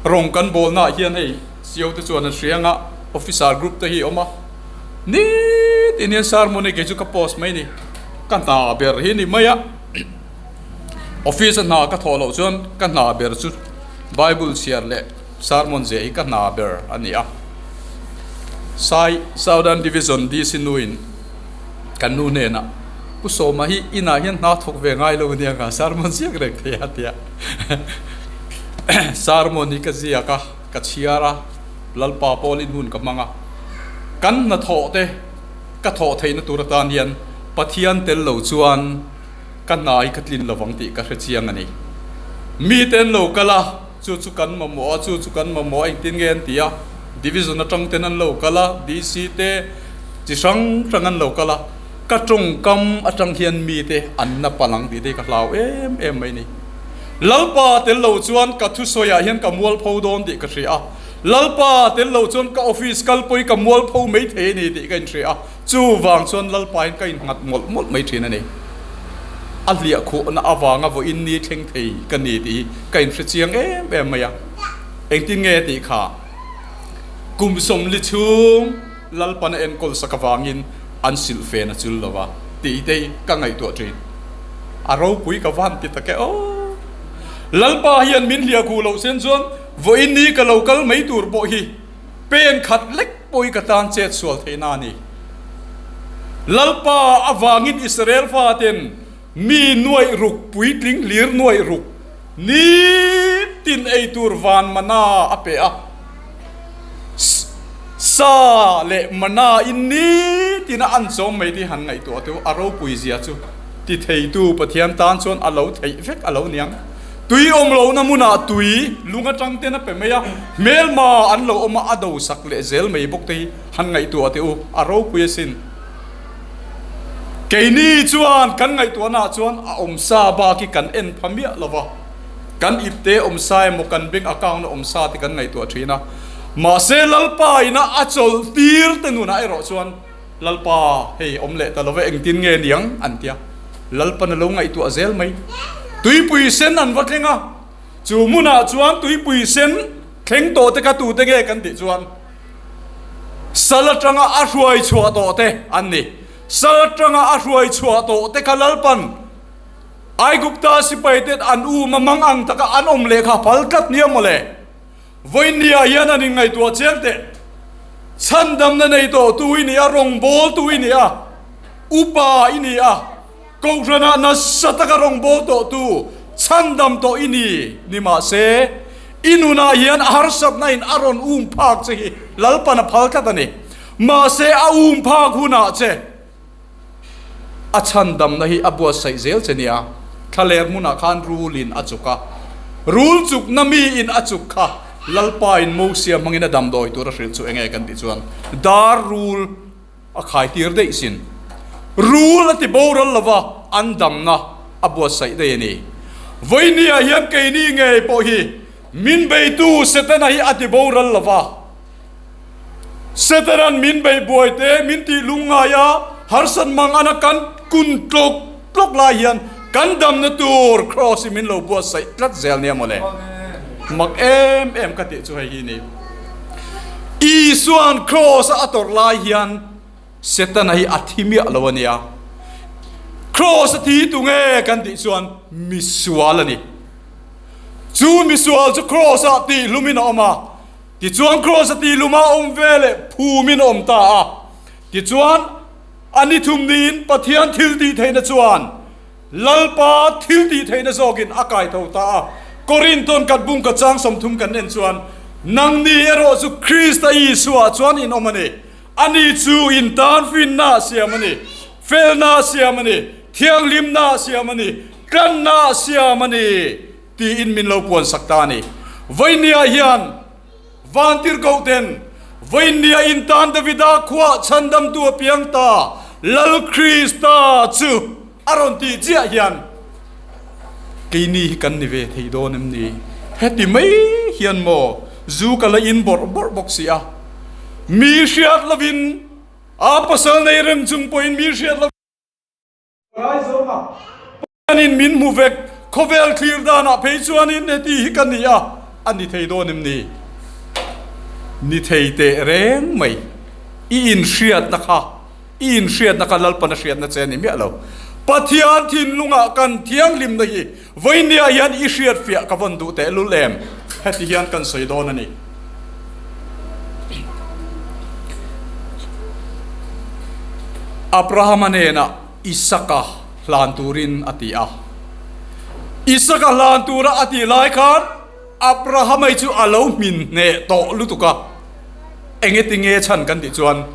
Rawng kan bawlnaah hian hei CO te chuan an hria anga officer group te hi a awm a. Nitin hian sermon hi kei chu ka post mai ni. Ka hna ber hi ni mai a. Office a hna ka thawh loh chuan ka hna ber chu Bible chhiar leh sermon ziah hi ka hna ber a ni a. Sai Southern Division DC nuin kan nu hnenah Pu Sawma hi inah hian hna thawk ve ngai lo ania ka sermon ziak reng thei a tia. Sermon hi ka ziak a, ka chhiar a, Lalpa pawlin hun ka hmang a. Kan hnathawh te ka thawh theihna tur atan hian Pathian tel lo chuan ka hna hi ka tlin lovang tih ka hre chiang a ni. Mite an lo kal a, chu chu kan mamawh a, chu chu kan mamawh a, engtin nge an ti a, Division atang ten an lo kal a, DC te chi hrang hrang an lo kal a, ka tawngkam atang hian mite an na palh ang tih te hi ka hlau em em mai a ni. Lalpa tel lo chuan ka thusawiah hian ka mualpho dawn tih ka hria a, Lalpa tel lo chuan ka office kal pawhin ka mualpho mai thei a ni tih ka inhria a, chuvang chuan Lalpa hian ka innghat mawlh mawlh mai thin a ni. A hliah khuhna avanga vawiin ni thleng thei ka ni tih hi ka inhre chiang em em mai a. Engtin nge tih kha kum 40 chhung Lalpan a enkawl sak avangin an silh fen a chul lo va tih te hi ka ngaihtuah thin. A ropui ka van ti tak e aw. Lalpa hian min hliah khuh loh sen chuan Vawiin ni ka lo kal mai tur pawh hi pen khat lek pawh hi ka tan chet sual theihna a ni. Lalpa avangin Israel faten mi nuaih ruk puitling hlir nuaih ruk nitin ei tur van mana a pe a. Sa leh mana in nitin a an chawm mai tih han ngaihtuah teuh a ropui zia chu ti theitu Pathian tan chuan a lo theih vek a lo niang. Tui awm lohna hmunah tui lung atang ten a pe mai a, hmelma an lo awm a, a do sak leh zel mai bawk te hi han ngaihtuah teh u, a ropui asin. Keini chuan kan ngaihtuahnaah chuan a awmsa bak hi kan en pha miah lo va, kan ipte awmsa emaw kan bank account a awmsa te kan ngaihtuah thin a, mahse Lalpa ina a chawlh tir te nunah erawh chuan Lalpa hei awm leh ta lo ve engtin nge niang an tia. Lalpan a lo ngaihtuah zel mai. Tuipui sen an va thleng a, chu hmunah chuan tuipui sen thleng tawh te kha tute nge kan tih chuan sal atanga a hruai chhuah tawh te an ni. Sal atanga a hruai chhuah tawh te kha Lalpan Aigupta sipai te an um a mang ang taka an awm leh kha phal tlat nia mawle. Vawinia hian an inngaihtuah chiang teh. Chhandamna nei tawhtu i ni a, rawngbawltu i ni a, upa i ni a, kohhranah nasa taka rawngbâwl tawhtu chhandam tawh i ni ni mah se, i nunah hian a harsatna in a rawn um phak che hi Lalpan a phal tlat a ni. Mahse, a um phak hunah che a chhandamna hi a buatsaih zel che nia. Thlaler hmunah khan rulin a chuk a, rul chukna miin a chuk kha Lalpain Mosia hmangin a damdawi tur a hrilh chu enge kan tih chuan dar rul a khai tir daih sin. Rul a ti boral lova an damna a buatsaih daih a ni. Vawinia hian keini ngei pawh hi min beitu Setana hi a ti boral lova. Setanan min beih buai te, min tih lungngai a, harsat mang ana kan kun tlawk tlawk lai hian kan damna tur Kraws hi min lo buatsaih tlat zel nia mawle. Mak em em ka tih chu hei hi ni. Isua'n Kraws a a tawrh lai hian Setana hi a thi miah lo a nia. Kraws a thi tunge kan tih chuan misual a ni. Chu misual chu Kraws ah tihlumin a awm a. Tichuan Kraws a tihlum a awm ve leh phumin a awm ta a. Tichuan a ni thum niin Pathian thil tih theihna chuan Lalpa thil tih theihna zawkin a kai tho ta a. Korinthon kat bung ka chang 30 kan en chuan, Nangni erawh chu Krista Isua chuan in awm a ni. Ani chu in tan finna a siam a ni, felna a siam a ni, thianghlimna a siam a ni, tlanna a siam a ni. Tiin min lo puan sak ta a ni. Vawinia hian Vantirhkoh ten Vawinia in tan Davida khuah chhandamtu a piang ta Lal Krista chu a rawn tih chiah hian keini hi kan ni ve thei dawn em ni? Heti mai hian maw zu ka la in bawrh bawrh bawk si a, mi hriat lovin a pasal nei reng chung pawhin mi hriat lovin, Rai zawng a, Pathianin min hmu vek, khawvel thlir danah phei chuanin heti hi ka ni a, a ni thei dawn em ni? Ni thei teh reng mai, i inhriatna kha, i inhriatna kha Lalpana hriatna che a ni miah lo. Pathian thinlungah kan thianghlimna hi vawinia hian i hriatfiah ka vawn duh tehlul em? Heti hian kan sawi dawn a ni. Abrahama hnenah Isaka hlan turin a ti a. Isaka hlan tura a tih lai khan Abrahama hi chu a lo hmin hneh tawh lutuk a. Engeti nge chhan kan tih chuan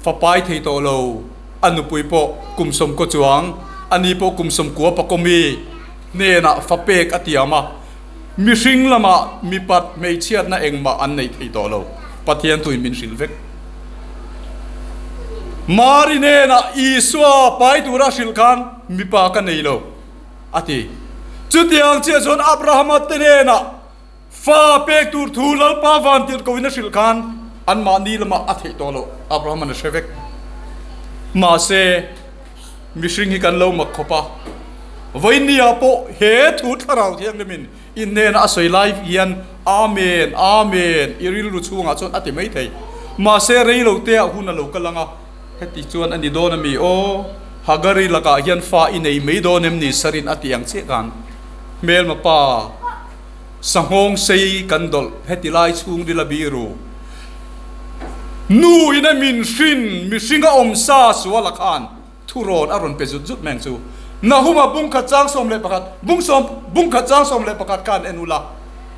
fapai thei tawh lo, a nupui pawh kum 90 chuang, ani pawh kum 90 pakawmi hnenah fapek a tiam a. Mihring lamah mipat hmeichhiatna engmah an nei thei tawh lo, Pathian tuin min hrilh vek. Mari hnenah Isua pai tura hrilh khan mipa ka nei lo, a ti. Chutiang chiah chuan Abrahama te hnenah fa pek tur thu Lalpa vantirhkohin a hrilh khan anmahni lamah a theih tawh lo, Abrahama'n a hre vek. Mahse, Mihring hi kan lo mak khawp a, vawinia pawh he thu thlarau thianghlimin i hnena a sawi lai hian Amen, Amen i rilru chhungah chuan a ti mai thei. Mahse rei lo te ah hun a lo kal ang a, heti chuan a ni dawn a mi aw, Hagari lakah hian fa i nei mai dawn em ni Sarin a ti ang chiah khan hmelma pa sanghawng sei kan dawlh heti lai chhung ril a biru. Nu in a min hrin mihring a awm sa suala khan thurawn a rawn pe zut zut mai ang chu. Nahuma bung khat chang 11, bung sawm bung khat chang 11 khan en ula,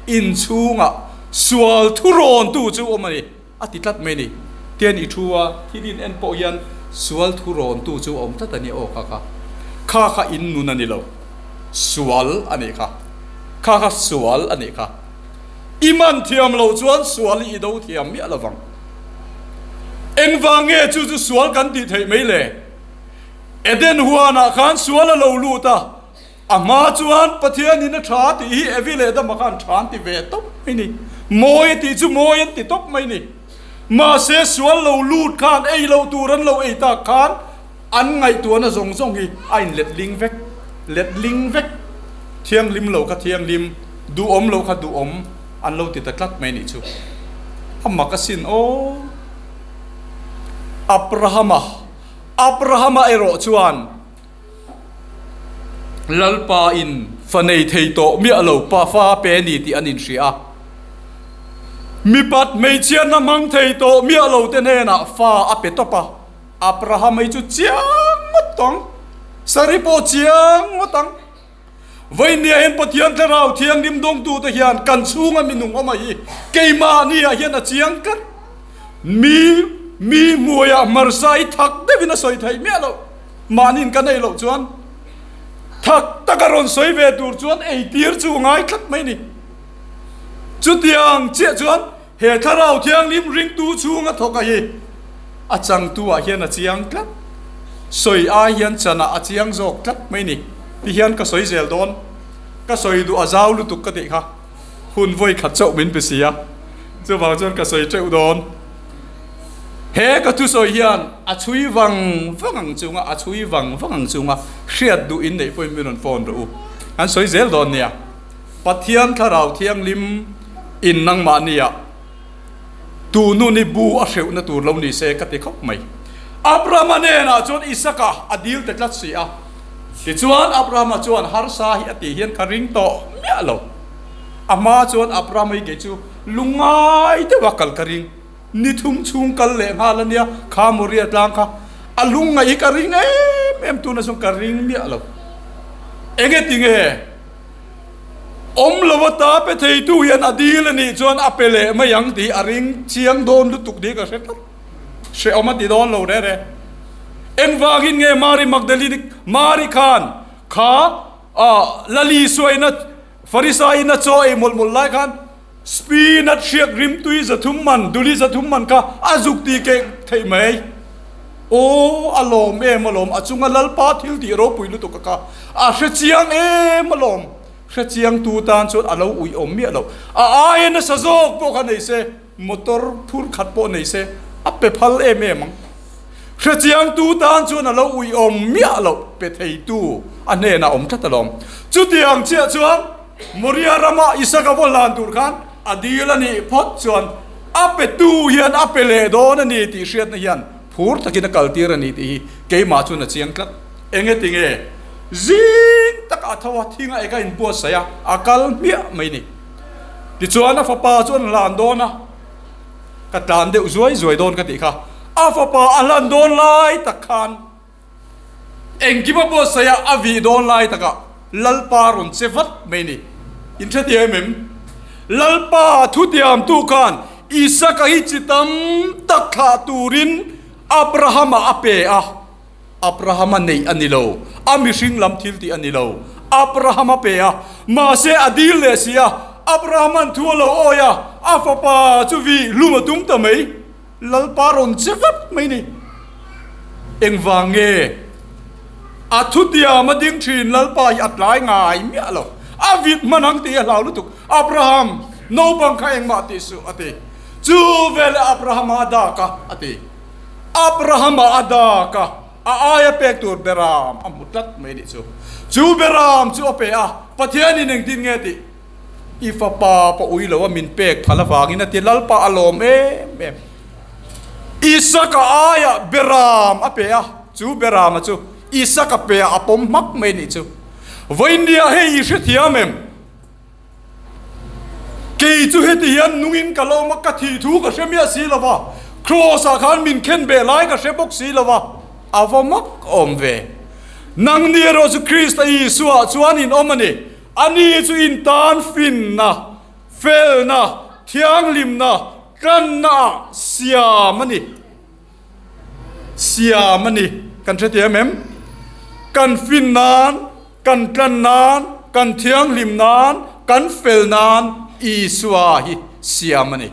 inchhungah sual thurawn tu chu awm a ni a ti tlat mai ni. Tian i thu a, thil in en pawh hian sual thurawn tu chu a awm tlat a ni aw kha kha. Kha kha in nun a ni lo, sual a nih kha. Kha kha sual a nih kha. I man thiam loh chuan sual hi i do thiam miah lo vang. Engvang nge chu chu sual kan tih theih mai le? Eden huanah khan sual a lo lut a, a hma chuan Pathianin a tha tih hi Evi leh Adama khan tha an ti ve tawp mai ni. Mawi a tih chu mawi an ti tawp mai ni. Mahse sual lo lut khan ei loh tur an lo ei tak khan. An ngaihtuahna zawng zawng hi a inletling vek, letling vek. Thianghlim lo kha thianghlim, duhawm lo kha duhawm an lo ti ta tlat mai nih chu. A mak asin aw. Abrahama, Abrahama erawh chuan Lalpa in fa nei thei tawh miah lo pa fa pe ni tih an inhria a. Mipat hmeichhiatna hmang thei tawh miah lo te hnenah fa a pe tawp a. Abraham hi chu chiang ngawt ang, Sari pawh chiang ngawt ang. Vawinia hian Pathian Thlarau Thianghlim dawngtute hian kan chhunga minung awm a hi keimahniah hian a chiang tlat. Mi mi hmuaiah hmarsa hi thak deuhin a sawi theih miah loh. Mahniin kan ei loh chuan thak taka rawn sawi ve tur chuan eitir chu a ngai tlat mai ni. Chutiang chiah chuan He Thlarau Thianghlim ringtu chhunga thawk a hi a changtu ah hian a chiang tlat. Sawi ai hian chan ah a chiang zawk tlat mai ni. Ti hian ka sawi zel dawn. Ka sawi duh a zau lutuk ka tih kha hun vawi khat chauh min pe si a. Chuvang chuan ka sawi teuh dawn. He ka thusawi hian a chhui vang vang ang chunga a chhui vang vang ang chunga hriat duh in neih pawhin min rawn phone rawh u. An sawi zel dawn nia. Pathian Thlarau Thianghlim in nangmahnia tu nun i bu a hreuhna tur lo ni se ka ti khawp mai. Abrahama hnenah chuan Isaka a dil ta tlat si a. Tichuan Abrahama chuan harsa hi a tih hian ka ring tawh miah lo. A hma chuan Abrahama hi kei chu lungngai deuha kal ka ring. Ni thum chhung kal leh nghal a nia, kha Moria tlang kha a lungngaih hi ka ring em em tuna chuan ka ring miah lo. Enge tinge? Awm lo a ta pe theitu hian a dil a nih chuan a pe leh mai ang tih a ring chiang dawn lutuk tih ka hre tlat. Hrehawm a ti dawn lo reh reh. Engvangin nge Mari Magdalene Mari khan kha Lali suaina Farisaiin a chaw ei mawlh mawlh lai khan Spinach hriak rimtui 300 man, duli 300 man kha a zuk ti keh theih mai. Aw, a lawm em alawm, a chunga Lalpa thil tih ropui lutuk a kha a hre chiang em alawm. Hre chiang tu tan chuan a lo uih awm miah lo. A aia nasa zawk pawh kha nei se, motor phur khat pawh nei se, a pe phal em em ang. Hre chiang tu tan chuan a lo uih awm miah lo, pe thei tu a hnenah awm tlat alawm. Chutiang chiah chuan Moria rama Isaka vaw hlan tur khan a dil a nih phawt chuan a petu hian a pe leh dawn a ni tih hriatna hian phur takin a kaltir a ni tih hi keimah chuan a chiang tlat. Enge tinge? Zing taka a tho a, thing a eka inbuatsaih a, a kal hmiah mai ni. Tichuan a fapa chu an hlan dawn a, ka tlan deuh zuai zuai dawn ka tih kha, a fapa a hlan dawn lai tak khan, Engkim a buatsaih a, a vih dawn lai takah Lalpa rawn che vat mai ni. In hre thiam em? Lalpa thutiamtu khan Isaka hi chi tam tak thlah turin Abrahama a pe a. Abrahama neih a ni lo, a mihring lam thil tih a ni lo. Abrahama pe a, mahse a dil leh si a. Abrahama'n thu a lo awi a, a fapa chu vih hlum a tum ta mai. Lalpa rawn che vat mai ni. Engvang nge? A thutiam a ding thin Lalpa hi a tlai ngai miah lo. A vit hman ang tih a hlau lutuk. Abraham, naupang kha engmah tih suh, a ti. Chu veleh Abrahama a dak a, a ti. Abrahama a dak a, a aia pek tur Beram a hmu tlat mai nih chu. Chu Beram chu a pe a, Pathianin engtin nge tih? I fapa pawh ui lo a min pek phal avangin a ti Lalpa a lawm em em. Isaka aiah Beram a pe a, chu Berama chu Isaka pe ah a pawm hmak mai nih chu. Vawinia hei i hrethiam em? Kei chu heti hian nungin ka lo awm a, ka thih thu ka hre miah si lo va, Kraws ah khan min khen beh lai ka hre bawk si lo va, a va mak awm ve. Nangni erawh chu Krista Isua ah chuan in awm a ni. Ani chu in tan finna, felna, thianghlimna, tlanna ah siam a ni. Siam a ni. Kan hrethiam em? Kan fin nan, kan tlan nan, kan thianghlim nan, kan fel nan Isua hi siam a ni.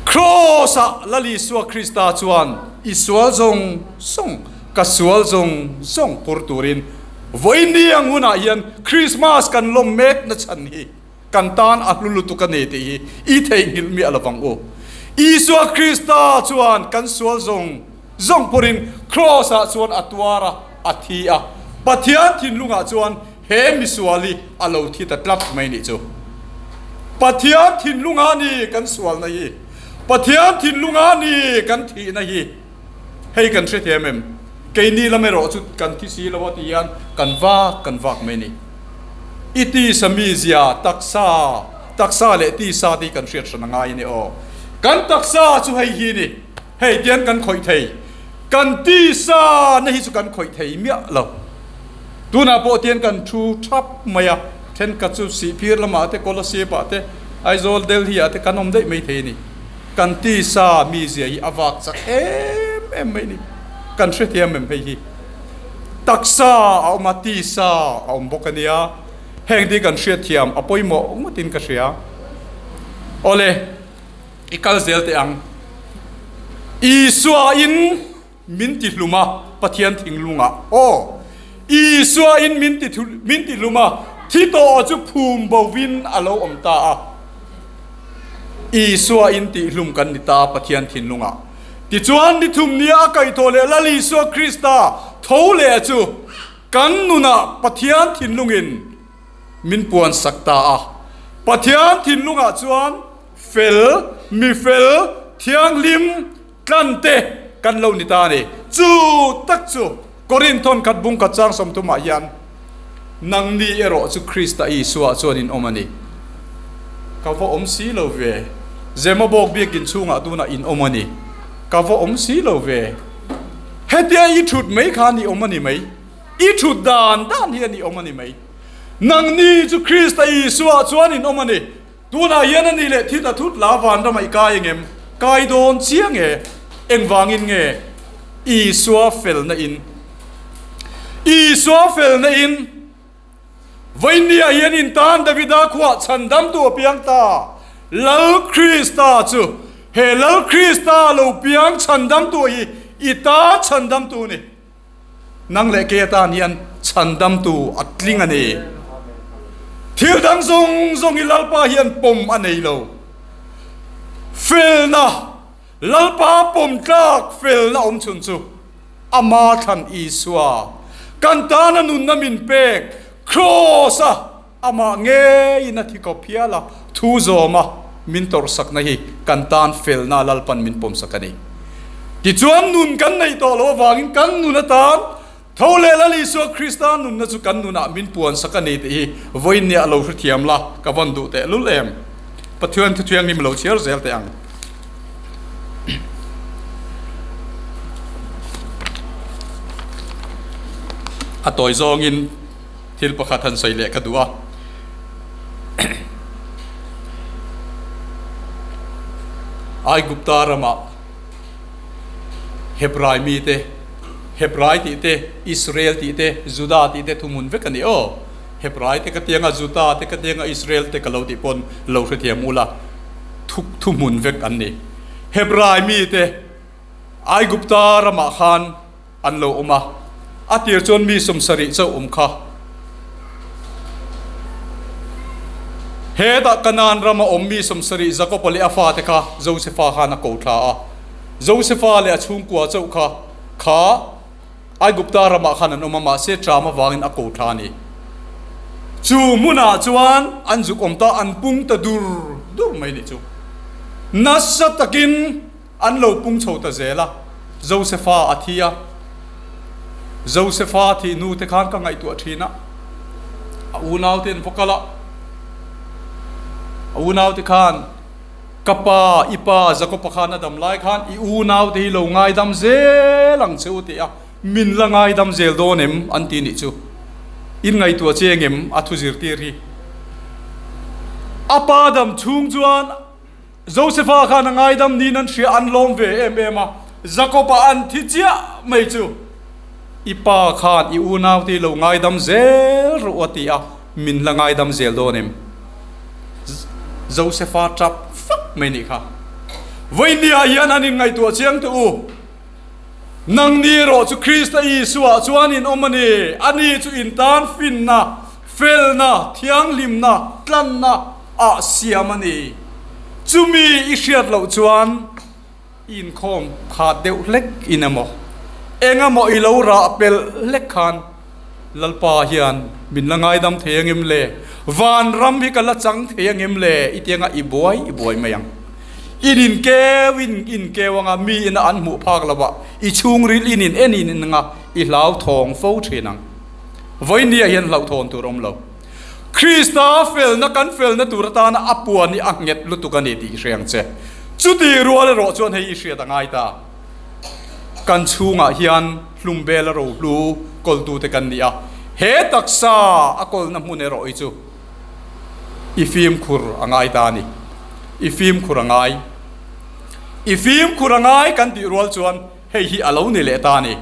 Kraws ah Lal Isua Krista chuan i sual zawng zawng, ka sual zawng zawng phur turin vawiin ang hunah hian Krismas kan lawm mek na chhan hi kan tan a hlu lutuk a ni tih hi i theihnghilh miah lovang u. Isua Krista chuan kan sual zawng. zawng pawhin Kraws-ah chuan a tuar a, a thi a. Pathian thinlungah chuan he misual hi a lo thi ta tlat mai nih chu. Pathian thinlunga ni kan sualna hi, Pathian thinlunga ni kan thihna hi hei kan hrethiam em? Keini lam erawh chu kan thi si lo a ti hian kan vak kan vak mai ni. I tisa mizia taksa, taksa leh tisa te hi kan hriat hran a ngai a ni aw. Kan taksa chu hei hi ni, hei tian kan khawih thei. Kan tisa na hi chu kan khawih thei miah lo. Tunah pawh tian kan thu thap mai a, thenkhat chu Sihphir lamah te, Kolasib ah te, Aizawl, Delhi ah te kan awm daih mai thei a ni. Kan tisa mizia hi a vak chak em em mai a ni. Kan hrethiam em hei hi? Taksa a awm a, tisa a awm bawk a nia. Heng te hi kan hriatthiam a pawimawh ngawtin ka hria. Awle, i kal zel teh ang. Isua in min ti hlum a, Pathian thinglungah aw. Isua in min ti min ti hlum a, thi tawh chu phum bovin a lo awm ta a. Isua in tih hlum kan ni ta Pathian thinlungah. Tichuan ni thum nia a kaihthawh leh Lal Isua Krista tho leh chu kan nunah Pathian thinlungin min puan sak ta a. Pathian thinlungah chuan fel, mi fel, thianghlim, tlan te kan lo ni ta a ni. Chu tak chu Korinthon khat bung khat chang sawmthumah hian nangni erawh chu Krista Isua chuan in awm a ni. Ka va awm si lo ve. Zemabawk biakin chhungah tunah in awm a ni. Ka va awm si lo ve. Hetia i thut mai khan i awm a ni mai. I thut dan dan hian i awm a ni mai. Nangni chu Krista Isua chuan in awm a ni. Tunah hian a ni leh thil a thut la vanram ah i kai engem? Kai dawn chiang e. Engvangin nge Isua felna in Isua felna in Vainia hian in tan Davida khuah chhandamtu a piang ta Lal Krista chu he Lal Krista lo piang chhandamtu hi i tan chhandamtu ni. Nang leh kei atan hian chhandamtu a tling a ni. Thil dang zawng zawng hi Lalpa hian pawm a nei lo. Felna, Lalpa pawm tlak felna awm chhun chu Ama thlan Isua, kan tana nunna min pek Kraws-a Amah ngeiin a thi kawp hial a, thu zawma min tawrhsakna hi kan tan felna Lalpan min pawmsak a ni. Tichuan nun kan neih tawh loh avangin kan nun atan tho leh Lal Isua Krista nunna chu kan nunah min puansak a ni tih hi vawiinniah a lo hrethiam la, ka vawn duh teh lul em. Pathian Thuthianghlim lo chhiar zel teh ang. A tawi zawngin. Thil pakhat han sawi leh ka duh a. Aigupta ramah Hebrai mite, Hebrai tih te, Israel tih te, Juda tih te thuhmun vek a ni aw. Hebrai te ka tiang a, Juda te ka tiang a, Israel te ka lo tih pawn lo hrethiam ula, thu thuhmun vek an ni. Hebrai mite Aigupta ramah khan An lo awm a, a tir chuan mi sawmsarih chauh awm kha. Hetah Kanaan rama awm mi sawmsarih Jakoba leh a fate kha Josefa khan a ko thla a. Josefa leh a chhungkua chauh kha kha Aigupta ramah khan an awm a, mahse ṭam avangin a ko thla a ni. Chu hmunah chuan an zuk awm ta, an pung ta dur dur mai nih chu. Nasa takin. An lo pung chho ta zel a, Josefa a thi a. Josefa thih nu te khan ka ngaihtuah thin a, a unau te an va kal a, a unau te khan, Ka pa, i pa Jakopa khan a dam lai khan i unau te hi lo ngaidam zel ang che u tih a, min la ngaidam zel dawn em? an ti nih chu. In ngaihtuah che engem a thu zirtir hi? A pa dam chhung chuan Josefa khan a ngaidam niin an hria, an lawm ve em em a. Jakob-a an thi chiah mai chu, I pa khan i unaute hi lo ngaidam zel rawh u a ti a, min la ngaidam zel dawn em? Josefa tap fak mai nih kha. Vawinia hian an inngaihtuah chiang teh u. Nangni erawh chu Krista Isuaah chuan in awm a ni. Ani chu in tan finna, felna, thianghlimna, tlanna ah siam a ni. Chumi i hriat loh chuan I inkhawm khat deuh hlek in emaw, eng emaw i lo rah pelh hlek khan Lalpa hian min la ngaidam thei angem le? Vanram hi ka la chang thei angem le? I tianga i buai i buai mai ang. In inkeu in inkeu anga mi ina an hmuh phak lovah i chhungril in in en in in anga i hlauthawng fo thin ang. Vawinia hian hlauhthawn tur awm lo. Krista felna kan felna tur atana a puan hi a nghet lutuk a ni tih i hre ang che. Chuti rual erawh chuan hei i hriat a ngai ta. Kan chhungah hian hlum bel a rohlu kawltute kan ni a, he taksa a kawlna hmun erawh hi chu i fimkhur a ngai ta a ni. I fimkhur a ngai. I fimkhur a ngai kan tih rual chuan hei hi a lo ni leh ta a ni.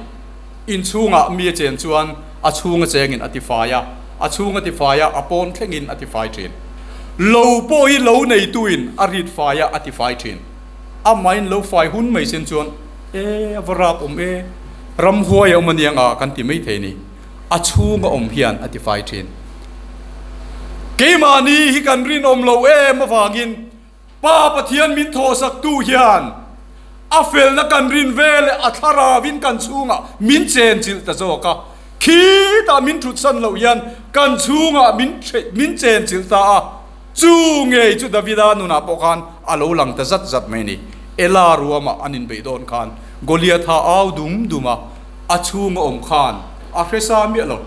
Inchhungah mi a chen chuan a chhunga chengin a tifai a, a chhunga tifai a, a pawn thlengin a tifai thin. Lo pawh hi lo neituin a rit fai a, a tifai thin. Amahin lo fai hun mai sen chuan, E, a va rap awm e, ramhuai a awm aniang a kan ti mai thei ni. A chhunga awm hian a tifai thin. Keimahni hi kan rinawm lo em avangin Pa Pathian min thawhsaktu hian a felna kan rin ve leh a thlarauin kan chhungah min chenchilh ta zawk a, khitah min thutsan loh hian kan chhungah min min chenchilh ta a, chu ngei chu Davida nunah pawh khan a lo lang ta zat zat mai a ni. Ela ruamah an inbeih dawn khan Goliatha au dum dum a, a chhunga awm khan a hresa miah lo.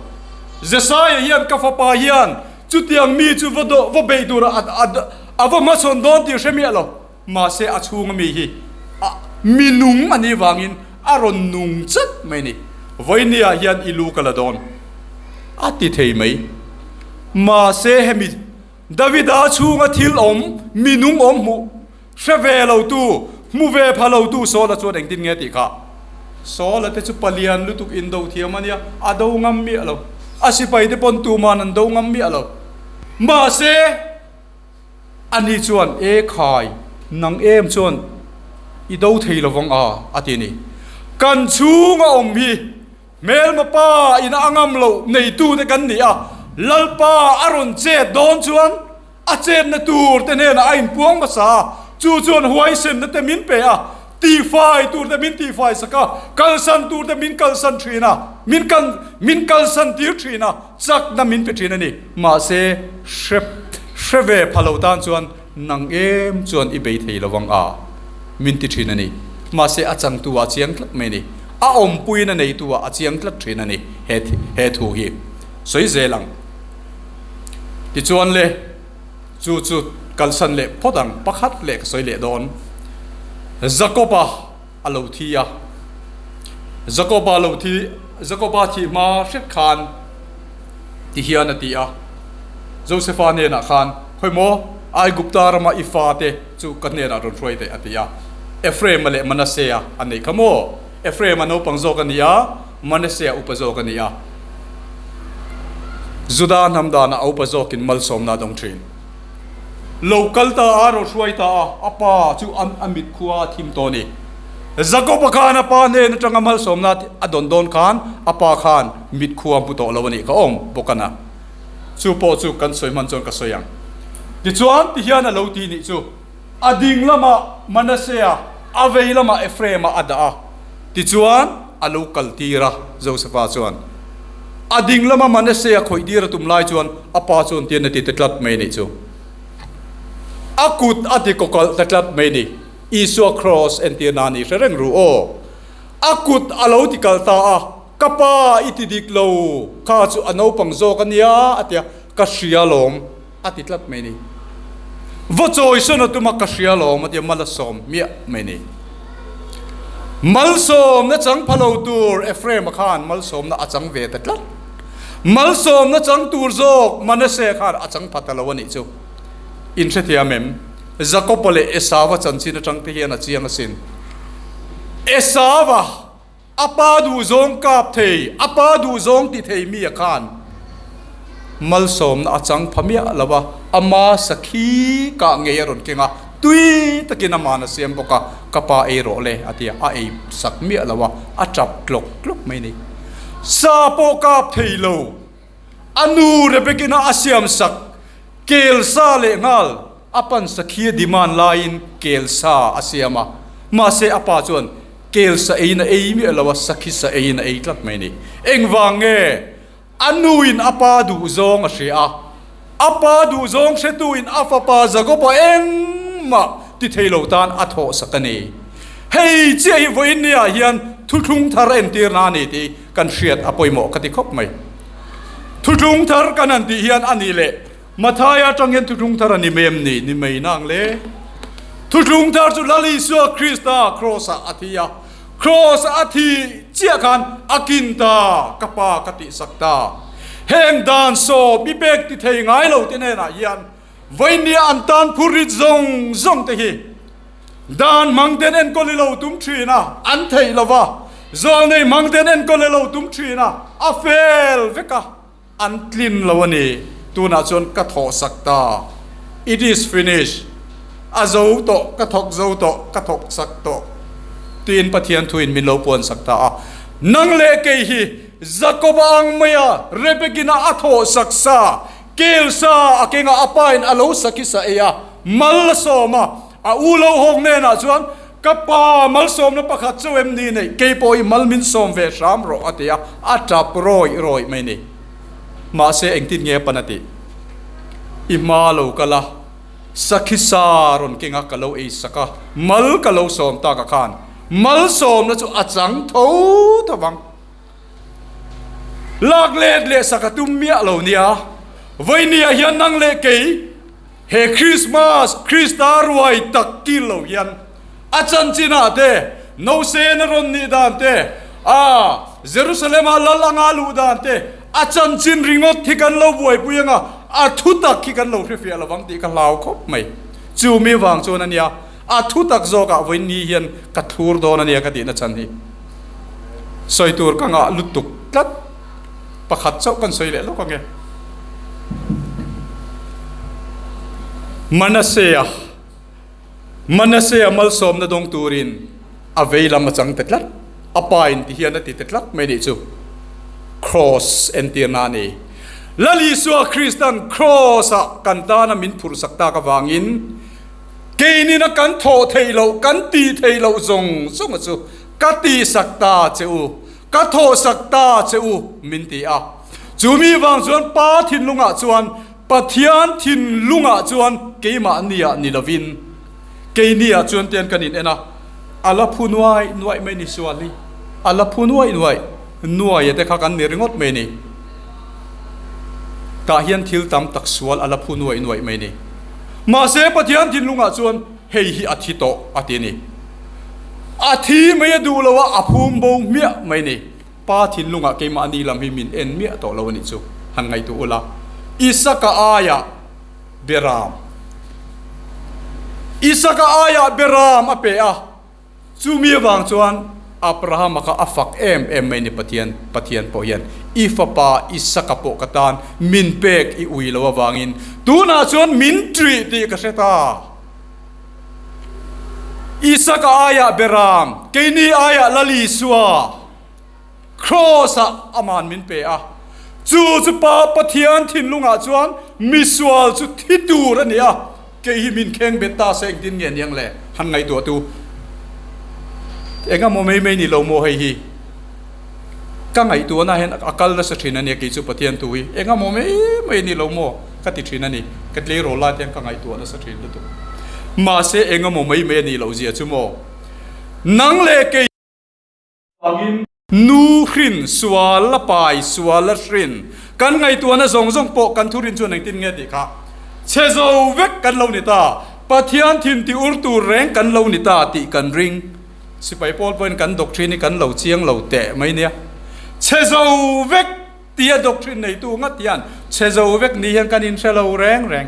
Jesaia hian ka fapa hian Chutiang mi chu va dawh va beih tur a a va hmachhawn dawn tih hre miah lo. Mahse a chhunga mi hi a mi nung a nih vangin a rawn nung chat mai ni. Vawinia hian i lu ka la dawn a ti thei mai. Mahse hemi Davida chhunga thil awm mi nung awm hmuh Hre ve lo tu, hmu ve pha lo tu Saul-a chuan engtin nge tih kha? Saul-a te chu palian lutuk in do thiam a nia, a do ngam miah lo. A sipai te pawn tuman an do ngam miah lo. Mahse, ani chuan, E khai, nang em chuan i do thei lo vang a, a ti a ni. Kan chhunga awm hi Hmelma pa ina a ngam loh neitute kan ni a, Lalpa a rawn chet dawn chuan a chetna tur te hnenah a inpuang hmasa a, chu chuan huaisenna te min pe a, tihfai tur te min tihfai sak a, kalsan tur te min kalsan thin a, min kan min kalsan tir thin a, chakna min pe thin a ni. Mahse, hre hre ve pha lo tan chuan nang em chuan i bei thei lo vang a, min ti thin a ni. Mahse, a changtu ah chiang tlat mai a ni. A awmpuiin a neitu ah a chiang tlat thin a ni he he thu hi. Sawi zel ang. Tichuan le, chu chu kalsan leh phawt ang, pakhat leh ka sawi leh dawn. Jakoba a lo thi a, Jakoba lo thi, Jakoba thih hma hret khan ti hian a ti a, Josefa hnenah khan, Khawi maw, Aigupta rama i fate chu ka hnenah rawn hruai teh a ti a. Ephraim-a leh Manasseh-a a nei kha maw? Ephraim-a naupang zawk a ni a, Manasseh-a upa zawk a ni a. Juda hnam danah a upa zawkin malsawmna a dawng thin. Lo kal ta a, rawn hruai ta a, a pa chu a mit khua a thim tawh a ni. Jakob-a khan a pa hnen atanga malsawmna a dawn dawn khan a pa khan mit khua hmu tawh lo a nih kha awm bawk a na. Chu pawh chu kan sawi hman chuan ka sawi ang. Tichuan tihian a lo ti nih chu a ding lamah Manasseh-a, a vei lamah Ephraim-a a dah a. Tichuan a lo kal tir a, Joseph-a chuan a ding lama Manasseh-a khawih tir a tum lai chuan a pa chuan tian a ti ta tlat mai nih chu. A kut a ti kawkalh ta tlat mai ni. Isua kraws entirna a nih hre reng ru aw. A kut a lo ti kalh ta a, Ka pa i ti dik lo, kha chu a naupang zawk a nia a ti a, ka hria lawm a ti tlat mai ni. Va chawi sawn a tum a, ka hria lawm a ti a, mal a sawm hmiah mai ni. Malsawmna chang pha lo tur Ephraim-a khan malsawmna a chang ve ta tlat. Malsawmna chang tur zawk Manasseh khan a chang pha ta lo a nih chu. In hrethiam em? Jakob-a leh Esau-a chanchin atang te hian a chiang asin. Esau-a a pa duhzawng kap thei, a pa duhzawng ti thei mi a khan malsawmna a chang pha miah lo a, ama sakhi kah ngei a rawn keng a, tui takin aman a siam bawk a, ka pa ei rawh le a ti a, a ei sak miah lo a, a tap tlawk tlawk mai a ni. Sa pawh kap thei lo, a nu Rebekina a siam sak kel sa leh nghal a pan sakhi a demand laiin kel sa a siam a. Mahse a pa chuan kel sa eiin a ei miah lo a, sakhi sa eiin a ei tlat mai a ni. Engvang nge? A nuin a pa duhzawng a hria a, a pa duhzawng hretuin a fapa Jakoba engmah ti thei lo tan a thawhsak a ni. Hei chiah hi vawiin niah hian thuthlung thar entirna a ni tih kan hriat a pawimawh ka ti khawp mai. Thuthlung thar kan han tih hian a nih leh Mathaia atang hian thuthlung thar a ni mai em ni? Ni mai nang le. Thuthlung thar chu Lal Isua Krista Kraws-ah a thi a. Kraws a thi chiah khan a kin ta, ka pa ka tihsak ta. Heng dan saw mi pek ti thei ngai lo te hnenah hian vawinia an tan phurrit zawng zawng te hi dan hmang ten enkawl i lo tum thin a, an theih lo va, zawlnei hmang ten enkawl i lo tum thin a, a fel vek a. An tlin lo a ni. Tunah chuan ka thawhsak ta. It is finished. A zo tawh, ka thawk zo tawh, ka thawksak tawh tiin Pathian thuin min lo puansak ta a. Nang leh kei hi Jakoba ang maia Rebekina a thawhsak sa, kel sa a kenga a pain a lo saki sa ei a, mal a sawm a, a u lo hawk hnenah chuan, Ka pa, malsawmna pakhat chauh em ni neih? Kei pawh i mal min sawm ve hram rawh, a ti a, a tap rawih rawih mai ni. Mahse, engtin nge a pan a tih? I hma lo kal a, sakhi sa rawn keng a, ka lo ei sak a, mal ka lo sawm tak a khan, malsawmna chu a chang tho tho vang. Lak let leh sak a tum miah lo nia. Vawinia hian nang leh kei he Krismas, Krista ruai tak kil lo hian a chanchinah te, Nosen a rawn nih dan te, a Jerusalem-a lal anga luh dan te, a chanchin ringawt hi kan lo buaipui anga a thu tak hi kan lo hrefiah lovang tih ka hlau khawp mai. Chu mi vang chuan a nia, A thu tak zawkah vawiin hian ka thlur dawn a nia ka tihna chhan hi sawi tur ka ngah lutuk tlat. Pakhat chauh kan sawi leh lawk ang e. Manasea Manasea malsawmna dawng turin a vei lam a chang ta tlat. A pa in ti hian a ti ta tlat mai nih chu. Kraws entirna a ni. Lal Isua Kristan Kraws-ah kan tana min phurhsak tak avangin Keinina kan thawh theih loh, kan tih theih loh zawng zawng a chu ka tihsak ta che u, ka thawhsak ta che u min ti a. Chu mi vang chuan Pa thinlungah chuan, Pathian thinlungah chuan keimahniah ni lovin, keiniah chuan tian kan in en a, a la phu nuai nuaih mai ni sual hi, a la phu nuaih nuaih, nuaia te kha kan ni ringawt mai ni. Tah hian thil tam tak sual a la phu nuaih nuaih mai ni. Mahse, Pathian thinlungah chuan hei hi a thi tawh a ti a ni. A thi mai a duh lo a, a phum bo hmiah mai a ni. Pa thinlungah keimahni lam hi min en miah tawh lo a nih chu han ngaihtuah ula. Isaka aiah Beram. Isaka aiah Beram a pe a. Chumi avang chuan Abrahama kha a fak em em mai ni Pathian, Pathian pawh hian i fapa Isaka pawh ka tan min pek i ui lo avangin tunah chuan min ṭih tih ka hre ta. Isaka aiah Beram, keini aiah Lal Isua. Kraws-ah aman min pe a, chu chu Pa Pathian thinlungah chuan misual chu thi tur a ni a, kei hi min kheng bet ta se engtin nge niang le? Han ngaihtuah tu. Engemaw mai mai ni lo maw hei hi? Ka ngaihtuahna hian a kal nasa thin a nia kei chu Pathian thu hi. Engemaw mai mai ni lo maw ka ti thin a ni. Ka tleirawl lai te hian ka ngaihtuah nasa thin lutuk. Mahse engemaw mai mai a nih loh zia chu maw? Nang leh kei. Angin nu hrin sual la pai sual la hrin kan ngaihtuahna zawng zawng pawh kan thurin chuan engtin nge tih kha chhe zo vek kan lo ni ta, Pathian thin ti ur tur reng kan lo ni ta tih kan ring. Sipai pawl pawhin kan doctrine hi kan lo chiang lo teh mai nia. Chhe zo vek tia doctrine neitu ngat hian chhe zo vek ni hian kan inhre lo reng reng.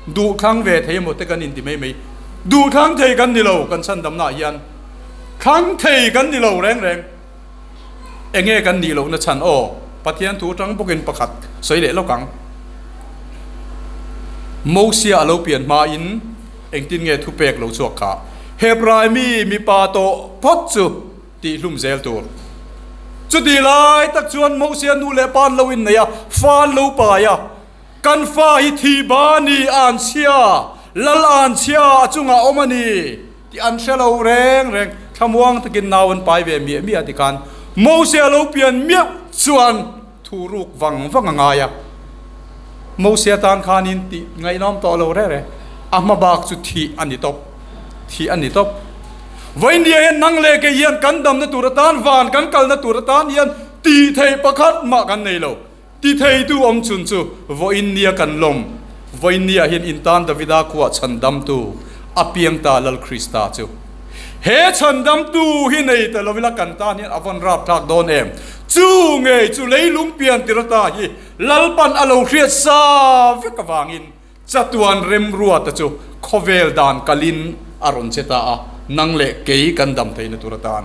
Duhthlang ve thei emaw te kan inti mai mai. Duhthlang thei kan ni lo kan chhandamnaah hian. Thlang thei kan ni lo reng reng. Enge kan nih lohna chhan aw? Pathian thu atang bawkin pakhat sawi leh lawk ang. Mosia a lo pian hmain engtin nge thupek lo chhuak kha? Hebrai mi mipa tawh phawt chu tihhlum zel tur. Chutih lai tak chuan Mosia nu leh pa an lo innei a, fa an lo pai a. Kan fa hi thi ba ni, an chhia, lal an chhia a chungah awm a ni. tih an hre lo reng reng. Thlamuang takin nau an pai ve miah miah ti khan Mosia lo pian miauh chuan thu ruk vang vang a ngai a. Mosia tan khanin tih ngaihnawm tawh lo reng reng. A hma bak chu thih a ni tawp. Thih a ni tawp. Vawinia hian nang leh kei hian kan damna tur atan, van kan kalna tur atan hian tih theih pakhat mah kan nei lo. Ti theitu awm chhun chu vawiin nia kan lawm. Vawiin niah hian in tan Davida khuah chhandamtu a piang ta Lal Krista chu. He chhandamtu hi nei ta lo ila kan tan hian a vawn rapthlak dawn em? Chu ngei chu leilung pian tir ata hi Lalpan a lo hriat sa vek avangin Chatuan remruata chu khawvel dan kalin a rawn che ta a, nang leh kei kan dam theihna tur atan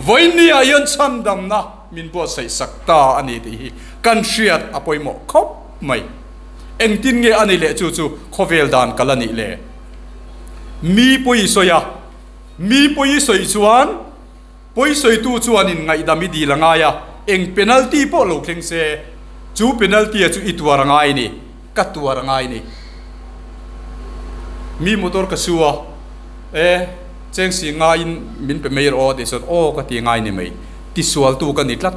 vawinia hian chhandamna min buatsaih sak ta a ni tih hi kan hriat a pawimawh khawp mai. Engtin nge a ni leh chu chu khawvel dan kal a nih le? Mi pawi sawi a, mi pawi sawi chuan Pawisawitu chuanin ngaihdam i dil a ngai a, eng penalty pawh lo thleng se, chu penalty-a chu i tuar a ngai ni, ka tuar a ngai ni. Mi motor ka su a, e, cheng si ngaiin min pe mai rawh aw tih chuan aw ka ti ngai ni mai, tisualtu ka ni tlat.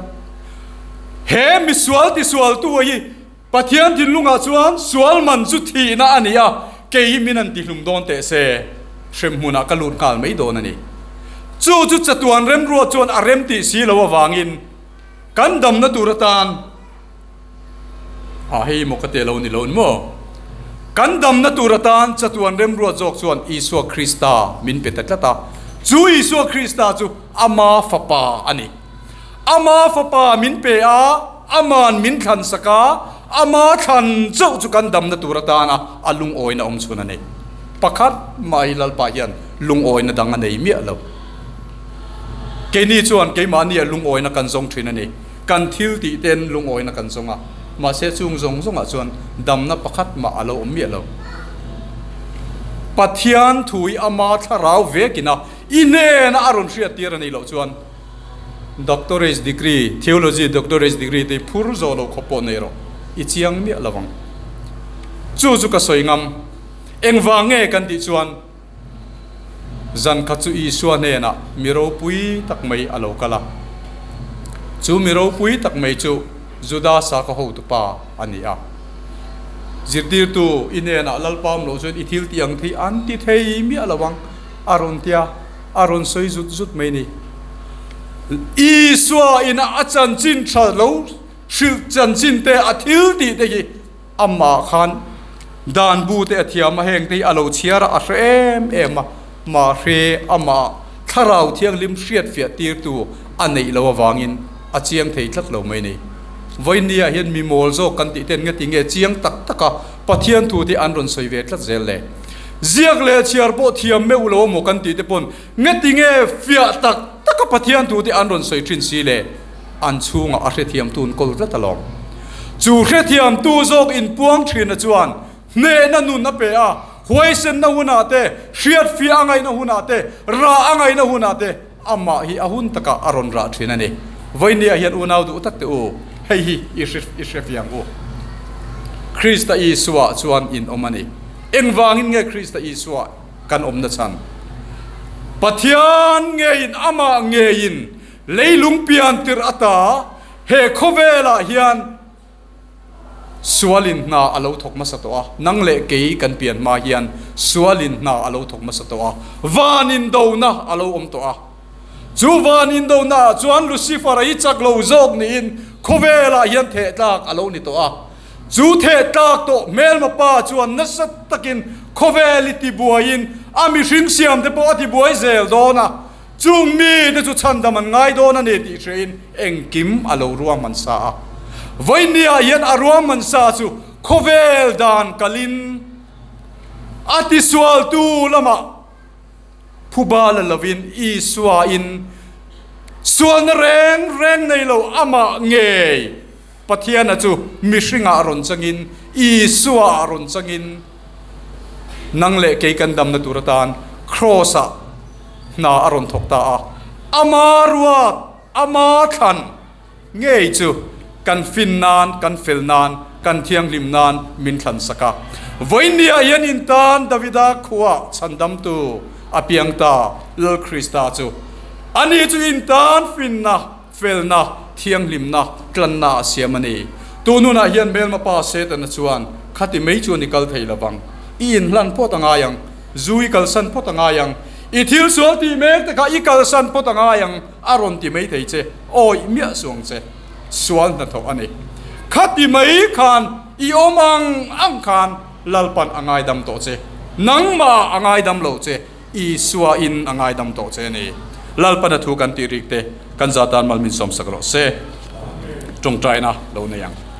He misual tisualtu hi Pathian thinlungah chuan sual man chu thihna a ni a, kei hi min han tihlum dawn teh se, hremhmunah ka lut nghal mai dawn a ni. Chu chu chatuan remruat chuan a rem tih si lo avangin kan damna tur atan a hei maw ka ti lo ni lo ni maw? Kan damna tur atan chatuan remruat zawk chuan Isua Krista min pe ta tlat a, chu Isua Krista chu Ama Fapa a ni. Ama Fapa min pe a, Ama'n min thlan sak a, Ama thlan chauh chu kan damna tur atana a lungawina awm chhun a ni. Pakhat mah hi Lalpa hian lungawina dang a nei miah lo. Keini chuan keimahnia lungawina kan zawng thin a ni. Kan thil tih ten lungawina kan zawng a, mahse chung zawng zawngah chuan damna pakhat mah a lo awm miah lo. Pathian thu hi Ama thlarau vekin a, i hnena a rawn hriattir a nih loh chuan, Doctorate degree, Theology Doctorate degree te hi phur zawh lo khawp pawh nei rawh, i chiang miah lo ang. Chu chu ka sawi ngam. Engvang nge kan tih chuan zan khat chu Isua hnenah mi ropui tak mai a lo kal a. Chu mi ropui tak mai chu Juda sakhaw hotupa a ni a. Zirtirtu i hnenah Lalpa awm loh chuan i thil tih ang thei an ti thei miah lo ang a rawn ti a. A rawn sawi zut zut mai ni. Isua in a chanchin tha lo hrilh chanchin te a thil tih te hi amah khan dan bu te a thiam a, heng te hi a lo chhiar a, a hre em em a, mahre amah thlarau thianghlim hriatfiah tirtu a neih loh avangin a chiang thei tlat lo mai ni. Vawinia hian mi mawl zawk kan tih ten ngati nge chiang tak taka Pathian thu te an rawn sawi ve tlat zel le. Ziak leh chhiar pawh thiam meuh lo maw kan tih te pawn ngati nge fiah tak taka Pathian thu te an rawn sawi thin si le an chhungah a hrethiamtu an kawl tlat alawm. Chu hrethiamtu zawk inpuang thina chuan hnehna nun a pe a, huaisenna hunah te, hriatfiah a ngaihna hunah te, rah a ngaihna hunah te amah hi a hun takah a rawn rah thin a ni. Vawinia hian unau duh tak teh u, hei hi i i hrefiang u. Krista Isua chuan in awm a ni. Engvangin nge Krista Isua kan awmna chhan? Pathian ngeiin amah ngeiin leilung pian tirh ata he khawvelah hian Sualin hna a lo thawk hmasa tawh a, nang leh kei kan pian hma hian sualin hna a lo thawk hmasa tawh a, van indona a lo awm tawh a. Chu van indonaah chuan Lucifer-a hi chak lo zawk niin khawvelah hian thehtlak a lo ni tawh a. Chu thehtlak tawh hmelma pa chuan nasa takin khawvel i tibuaiin a mihring siamte pawh a tibuai zel dawn a. Chung mite chu chhandam an ngai dawn a ni tih hrein engkim a lo ruahman sa a. Vawinia hian a ruahman sa chu khawvel dan kalin a tisualtu lamah phuba la lovin Isuain sualna reng reng nei lo amah ngei Pathiana chu mihringah rawn changin, Isuaah rawn changin, nang leh kei kan damna tur atan Kraws-ah hna a rawn thawk ta a. Ama ruat, ama thlan ngei chu kan fin nan, kan fel nan, kan thianghlim nan min thlan sak a. Vawinia hian in tan Davida khuaa chhandamtu. A piang ta, Lal Krista chu. Ani chu in tan finna, felna, thianghlimna, tlanna a siam a ni. Tun hunah hian hmelma pa Setana chuan khati mai chuan i kal thei lovang. I inhlan phawt a ngai ang. Zu i kalsan phawt a ngai ang. I thil sual tih mek te kha i kalsan phawt a ngai ang a rawn ti mai thei che. Awih miah suang che. Sual hnathawh a ni. Khati mai khan i awm ang ang khan Lalpan a ngaidam tawh che. Nangmah a ngaidam lo che, Isua in a ngaidam tawh che a ni. Lalpan a thu kan tih rik te kan za tan mal min sawmsak rawh se. Tawngtaina lo nei ang.